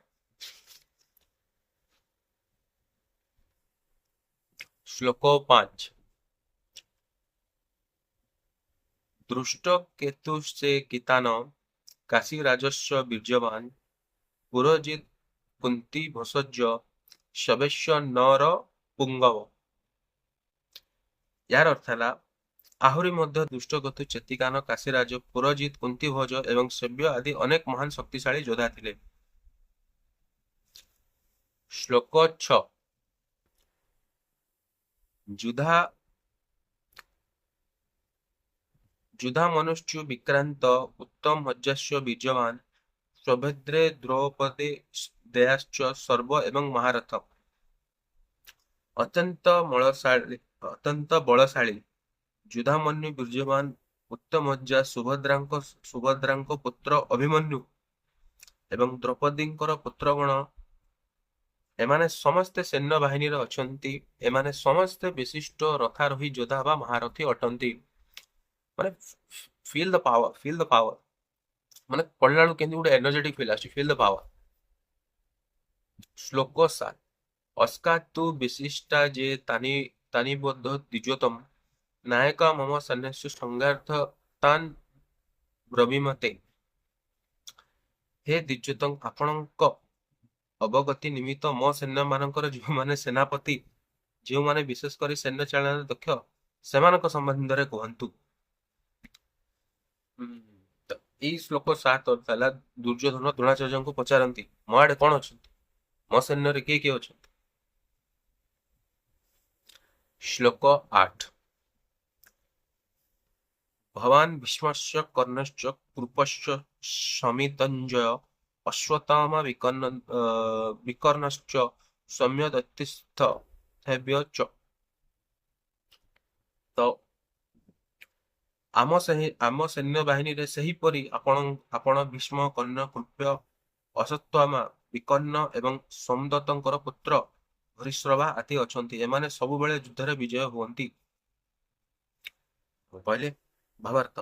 ଶ୍ଲୋକ 5। ଦୃଷ୍ଟ କେତୁ ସେ କିତାନ କାଶୀ ରାଜସ୍ବ ବୀର୍ଯ୍ୟବାନ ପୁରଜିତ କୁନ୍ତି ଭୋଷଜ୍ୟ ସବେଶ୍ୟ ନର ପୁଙ୍ଗବ। ଏହାର ଅର୍ଥ ହେଲା, ଆହୁରି ମଧ୍ୟ ଦୁଷ୍ଟଗତୁ, ଚେତିକାନ, କାଶୀରାଜ, ପୁରଜିତ, କୁନ୍ତିଭୋଜ ଏବଂ ସେବ୍ୟ ଆଦି ଅନେକ ମହାନ ଶକ୍ତିଶାଳୀ ଯୋଦ୍ଧା ଥିଲେ। ଶ୍ଲୋକ 6। ଯୁଧା ଯୁଧାମନୁଷ୍ୟୁ ବିକ୍ରାନ୍ତ ଉତ୍ତମ ମଜ୍ଜାସ୍ୟ ବୀର୍ଯ୍ୟବାନ ସୌଭଦ୍ରେ ଦ୍ରୌପଦୀ ଦେୟାଶ୍ଚ ସର୍ବ ଏବଂ ମହାରଥ। ଅତ୍ୟନ୍ତ ବଳଶାଳୀ ଯୁଧାମନ୍ୟୁ ବୀର୍ଯ୍ୟବାନ ଉତ୍ତମଜ୍ଜା, ସୁଭଦ୍ରାଙ୍କ ପୁତ୍ର ଅଭିମନ୍ୟୁ ଏବଂ ଦ୍ରୌପଦୀଙ୍କର ପୁତ୍ରଗଣ, ଏମାନେ ସମସ୍ତେ ସୈନ୍ୟ ବାହିନୀରେ ଅଛନ୍ତି। ଏମାନେ ସମସ୍ତେ ବିଶିଷ୍ଟ ରଥାରୋହୀ ଯୋଦ୍ଧା ବା ମହାରଥୀ ଅଟନ୍ତି। ମାନେ feel the power, feel the power. ମାନେ ପଢିଲା ବେଳକୁ କେମିତି ଗୋଟେ ଏନର୍ଜେଟିକ ଫିଲ୍ ଆସୁଛି। Feel the power. ଶ୍ଲୋକ 7। ଅସ୍କାତୁ ବିଶିଷ୍ଟା ଯେ ତାନି ତାନିବଦ୍ଧ ଦ୍ୱିଜୋତ୍ତମ ନାୟକ ମମ ସୈନ୍ୟସ୍ୟ ସଂଘାର୍ଥ ତାନ୍ ବ୍ରବୀମତେ। ହେ ଦ୍ୱିଜୋତ୍ତମ, ଆପଣଙ୍କ ଅବଗତି ନିମିତ୍ତ ମୋ ସୈନ୍ୟମାନଙ୍କର ଯେଉଁମାନେ ସେନାପତି, ଯେଉଁମାନେ ବିଶେଷ କରି ସୈନ୍ୟ ଚାଳନାରେ ଦକ୍ଷ, ସେମାନଙ୍କ ସମ୍ବନ୍ଧରେ କୁହନ୍ତୁ। ତ ଏଇ ଶ୍ଲୋକ 7 ଅର୍ଥ ହେଲା, ଦୁର୍ଯ୍ୟୋଧନ ଦ୍ରୋଣାଚାର୍ଯ୍ୟଙ୍କୁ ପଚାରନ୍ତି, ମୋ ଆଡେ କଣ ଅଛନ୍ତି, ମୋ ସୈନ୍ୟରେ କିଏ କିଏ ଅଛନ୍ତି? ଶ୍ଲୋକ 8। ଭବାନ ଭୀଷ୍ମଶ୍ଚ କର୍ଣ୍ଣଶ୍ଚ କୃପଶ୍ଚ ଶମିତଞ୍ଜୟ ଅଶ୍ୱତ୍ଥାମା ବିକର୍ଣ୍ଣଶ୍ଚ ସୌମ୍ୟଦତ୍ତିସ୍ଥ ଥୈବ୍ୟ ଚ। ତ ଆମ ସୈନ୍ୟ ବାହିନୀରେ ସେହିପରି ଆପଣ ଭୀଷ୍ମ, କର୍ଣ୍ଣ, କୃପ୍ୟ, ଅଶ୍ୱତ୍ଥାମା, ବିକର୍ଣ୍ଣ ଏବଂ ସୋମଦତ୍ତଙ୍କର ପୁତ୍ର ଭୂରିଶ୍ରବା ଆଦି ଅଛନ୍ତି। ଏମାନେ ସବୁବେଳେ ଯୁଦ୍ଧରେ ବିଜୟ ହୁଅନ୍ତି। କହିଲେ, ଭାବାର୍ଥ,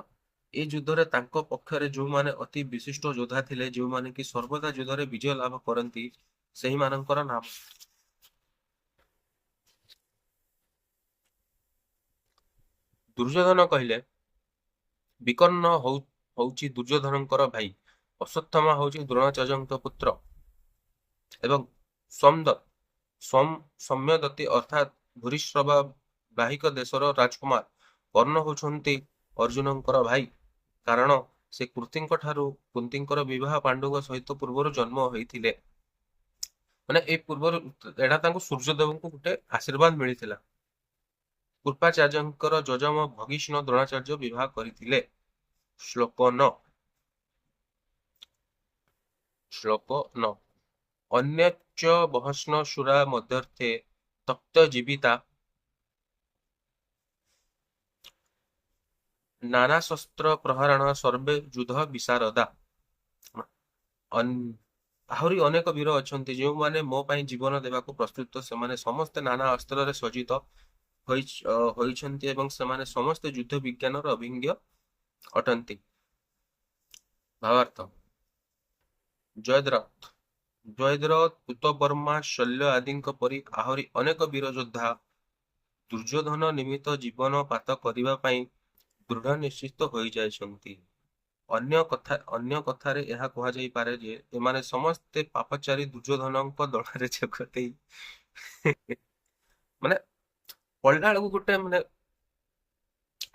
ଏ ଯୁଦ୍ଧରେ ତାଙ୍କ ପକ୍ଷରେ ଯେଉଁମାନେ ଅତି ବିଶିଷ୍ଟ ଯୋଦ୍ଧା ଥିଲେ, ଯେଉଁମାନେ କି ସର୍ବଦା ଯୁଦ୍ଧରେ ବିଜୟ ଲାଭ କରନ୍ତି, ସେହିମାନଙ୍କର ନାମ। ଦୁର୍ଯ୍ୟୋଧନ କହିଲେ, ବିକର୍ଣ୍ଣ ହଉଛି ଦୁର୍ଯ୍ୟୋଧନଙ୍କର ଭାଇ, ଅଶ୍ୱତ୍ଥାମା ହଉଛି ଦ୍ରୋଣାଚାର୍ଯ୍ୟଙ୍କ ପୁତ୍ର ଏବଂ ସୋମଦତ୍ତ ସୌମ୍ୟଦତ୍ତି ଅର୍ଥାତ୍ ଭୂରିଶ୍ରବା ବାହିକ ଦେଶର ରାଜକୁମାର। କର୍ଣ୍ଣ ହଉଛନ୍ତି ଅର୍ଜୁନଙ୍କର ଭାଇ, କାରଣ ସେ କୃତିଙ୍କ ଠାରୁ କୁନ୍ତିଙ୍କର ବିବାହ ପାଣ୍ଡୁଙ୍କ ସହିତ ପୂର୍ବରୁ ଜନ୍ମ ହୋଇଥିଲେ। ମାନେ ଏଇ ପୂର୍ବରୁ ଏଇଟା ତାଙ୍କୁ ସୂର୍ଯ୍ୟଦେବଙ୍କୁ ଗୋଟେ ଆଶୀର୍ବାଦ ମିଳିଥିଲା। କୃପାଚାର୍ଯ୍ୟଙ୍କର ଯଜମ ଭଗିଷ୍ଣ ଦ୍ରୋଣାଚାର୍ଯ୍ୟ ବିବାହ କରିଥିଲେ। ଶ୍ଲୋକ 9। ଶ୍ଲୋକ 9। ଅନ୍ୟଚ ବହସ୍ନ ସୁରା ମଧ୍ୟର୍ଥେ ତକ୍ତ ଜୀବିତା ନାନା ଶସ୍ତ୍ର ପ୍ରହରଣ ସର୍ବେ ଯୁଦ୍ଧ ବିଶାରଦା। ଆହୁରି ଅନେକ ବୀର ଅଛନ୍ତି ଯେଉଁମାନେ ମୋ ପାଇଁ ଜୀବନ ଦେବାକୁ ପ୍ରସ୍ତୁତ। ସେମାନେ ସମସ୍ତେ ନାନା ଅସ୍ତ୍ରରେ ସଜ୍ଜିତ। ହୋଇଛନ୍ତି ଏବଂ ସେମାନେ ସମସ୍ତେ ଯୁଦ୍ଧ ବିଜ୍ଞାନର ଅଭିଜ୍ଞ ଅଟନ୍ତି। ଭାବାର୍ଥ: ଜୟଦ୍ରଥ, କୃତବର୍ମା, ଶଲ୍ୟ ଆଦିଙ୍କ ପରି ଆହୁରି ଅନେକ ବୀର ଯୋଦ୍ଧା ଦୁର୍ଯ୍ୟୋଧନ ନିମିତ୍ତ ଜୀବନ ପାତ କରିବା ପାଇଁ ଦୃଢ଼ ନିଶ୍ଚିତ ହୋଇଯାଇଛନ୍ତି। ଅନ୍ୟ କଥାରେ ଏହା କୁହାଯାଇପାରେ ଯେ ଏମାନେ ସମସ୍ତେ ପାପଚାରୀ ଦୁର୍ଯ୍ୟୋଧନଙ୍କ ଦଳରେ ଯୋଗ ଦେଇ, ମାନେ ପଢିଲା ବେଳକୁ ଗୋଟେ ମାନେ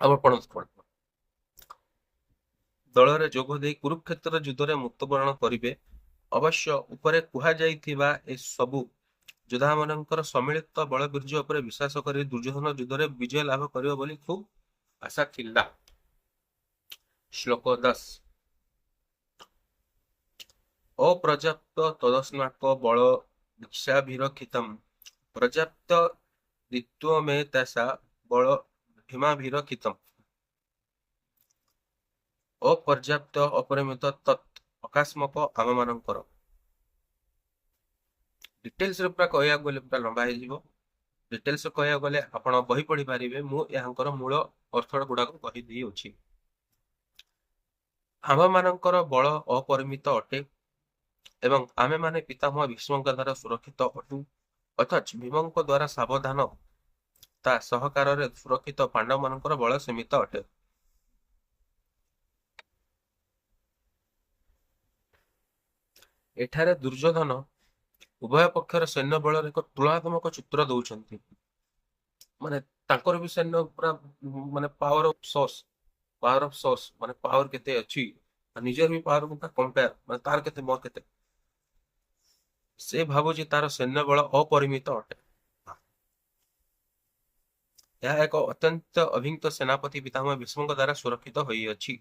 ଆଉ ପଢନ୍ତୁ ପଢନ୍ତୁ, ଦଳରେ ଯୋଗ ଦେଇ କୁରୁକ୍ଷେତ୍ର ଯୁଦ୍ଧରେ ମୃତ୍ୟୁବରଣ କରିବେ। ଅବଶ୍ୟ ଉପରେ କୁହାଯାଇଥିବା ଏସବୁ ଯୋଦ୍ଧାମାନଙ୍କର ସମ୍ମିଳିତ ବଳବୀର୍ଯ୍ୟ ଉପରେ ବିଶ୍ୱାସ କରି ଦୁର୍ଯ୍ୟୋଧନ ଯୁଦ୍ଧରେ ବିଜୟ ଲାଭ କରିବ ବୋଲି ଖୁବ୍ ଆଶା ଥିଲା। ଶ୍ଲୋକ 10। ଅପର୍ଯ୍ୟାପ୍ତ ତଦସ୍ମାକ ବଳ ଭିକ୍ଷାଭିରକ୍ଷିତಂ ପର୍ଯ୍ୟାପ୍ତ ଦ୍ୱିତ୍ୱମେତାସା ବଳ ଭୀମାଭିରକ୍ଷିତମ୍। ଅପର୍ଯ୍ୟାପ୍ତ, ଅପରିମିତ, ତତ୍ ଅକସ୍ମାକ, ଆମମାନଙ୍କର। ଡିଟେଲ୍ସରେ ପୁରା କହିବାକୁ ଗଲେ ପୁରା ଲମ୍ବା ହେଇଯିବ। ଡିଟେଲ୍ସ କହିବାକୁ ଗଲେ ଆପଣ ବହି ପଢିପାରିବେ। ମୁଁ ଏହାଙ୍କର ମୂଳ ଅର୍ଥ ଗୁଡାକ କହିଦେଇଅଛି। ଆମ୍ଭମାନଙ୍କର ବଳ ଅପରିମିତ ଅଟେ ଏବଂ ଆମେମାନେ ପିତାମହ ଭୀଷ୍ମଙ୍କ ଦ୍ୱାରା ସୁରକ୍ଷିତ ଅଟୁ। ଅଥଚ ଭୀମଙ୍କ ଦ୍ୱାରା ସାବଧାନତା ସହକାରରେ ସୁରକ୍ଷିତ ପାଣ୍ଡବମାନଙ୍କର ବଳ ସୀମିତ ଅଟେ। ଏଠାରେ ଦୁର୍ଯ୍ୟୋଧନ ଉଭୟ ପକ୍ଷର ସୈନ୍ୟ ବଳର ଏକ ତୁଳନାତ୍ମକ ଚିତ୍ର ଦଉଛନ୍ତି। ମାନେ ତାଙ୍କର ବି ସୈନ୍ୟ ପୁରା ମାନେ ପାୱାର ଅଫ ସୋର୍ସ, ମାନେ ପାୱାର କେତେ ଅଛି, ଆଉ ନିଜର ବି ପାୱାର କମ୍ପେୟାର, ମାନେ ତାର କେତେ ମୋର କେତେ। ସେ ଭାବୁଛି ତାର ସୈନ୍ୟ ବଳ ଅପରିମିତ ଅଟେ। ଏହା ଏକ ଅତ୍ୟନ୍ତ ଅଭିଜ୍ଞ ସେନାପତି ପିତାମହ ଭୀଷ୍ମଙ୍କ ଦ୍ୱାରା ସୁରକ୍ଷିତ ହୋଇଅଛି।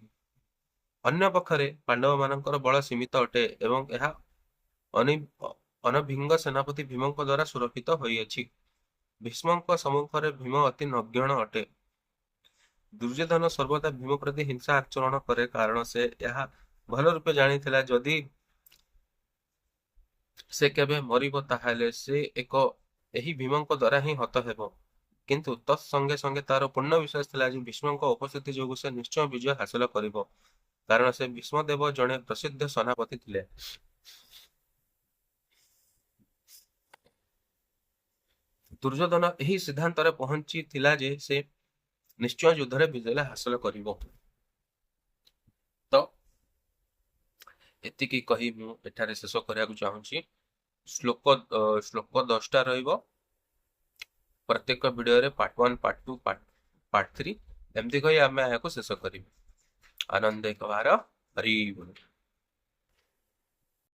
ଅନ୍ୟ ପକ୍ଷରେ ପାଣ୍ଡବମାନଙ୍କର ବଳ ସୀମିତ ଅଟେ ଏବଂ ଏହା ଅନଭିଜ୍ଞ ସେନାପତି ଭୀମଙ୍କ ଦ୍ୱାରା ସୁରକ୍ଷିତ ହୋଇଅଛି। ଭୀଷ୍ମଙ୍କ ସମ୍ମୁଖରେ ଭୀମ ଅତି ନଗଣ୍ୟ ଅଟେ। ଦୁର୍ଯ୍ୟୋଧନ ସର୍ବଦା ଭୀମ ପ୍ରତି ହିଂସା ଆଚରଣ କରେ, କାରଣ ସେ ଏହା ଭଲ ରୂପେ ଜାଣିଥିଲା, ଯଦି ସେ କେବେ ମରିବ ତାହେଲେ ସେ ଏହି ଭୀମଙ୍କ ଦ୍ୱାରା ହିଁ ହତ ହେବ। କିନ୍ତୁ ତତ୍ ସଙ୍ଗେ ସଙ୍ଗେ ତାର ପୂର୍ଣ୍ଣ ବିଶ୍ୱାସ ଥିଲା ଯେ ଭୀଷ୍ମଙ୍କ ଉପସ୍ଥିତି ଯୋଗୁଁ ସେ ନିଶ୍ଚୟ ବିଜୟ ହାସଲ କରିବ, କାରଣ ସେ ଭୀଷ୍ମଦେବ ଜଣେ ପ୍ରସିଦ୍ଧ ସେନାପତି ଥିଲେ। ଦୁର୍ଯ୍ୟୋଧନ ଏହି ସିଦ୍ଧାନ୍ତରେ ପହଞ୍ଚିଥିଲା ଯେ ସେ ନିଶ୍ଚୟ ଯୁଦ୍ଧରେ ବିଜୟ ହାସଲ କରିବ। ତ ଏତିକି କହି ମୁଁ ଏଠାରେ ଶେଷ କରିବାକୁ ଚାହୁଁଛି। ଶ୍ଲୋକ 10ଟା ରହିବ ପ୍ରତ୍ୟେକ ଭିଡ଼ିଓରେ, ପାର୍ଟ 1, ପାର୍ଟ 2, ପାର୍ଟ 3, ଏମିତି କହି ଆମେ ଏହାକୁ ଶେଷ କରିବୁ। ଆନନ୍ଦ ଏକ ବାର ହରି ବୋଲ।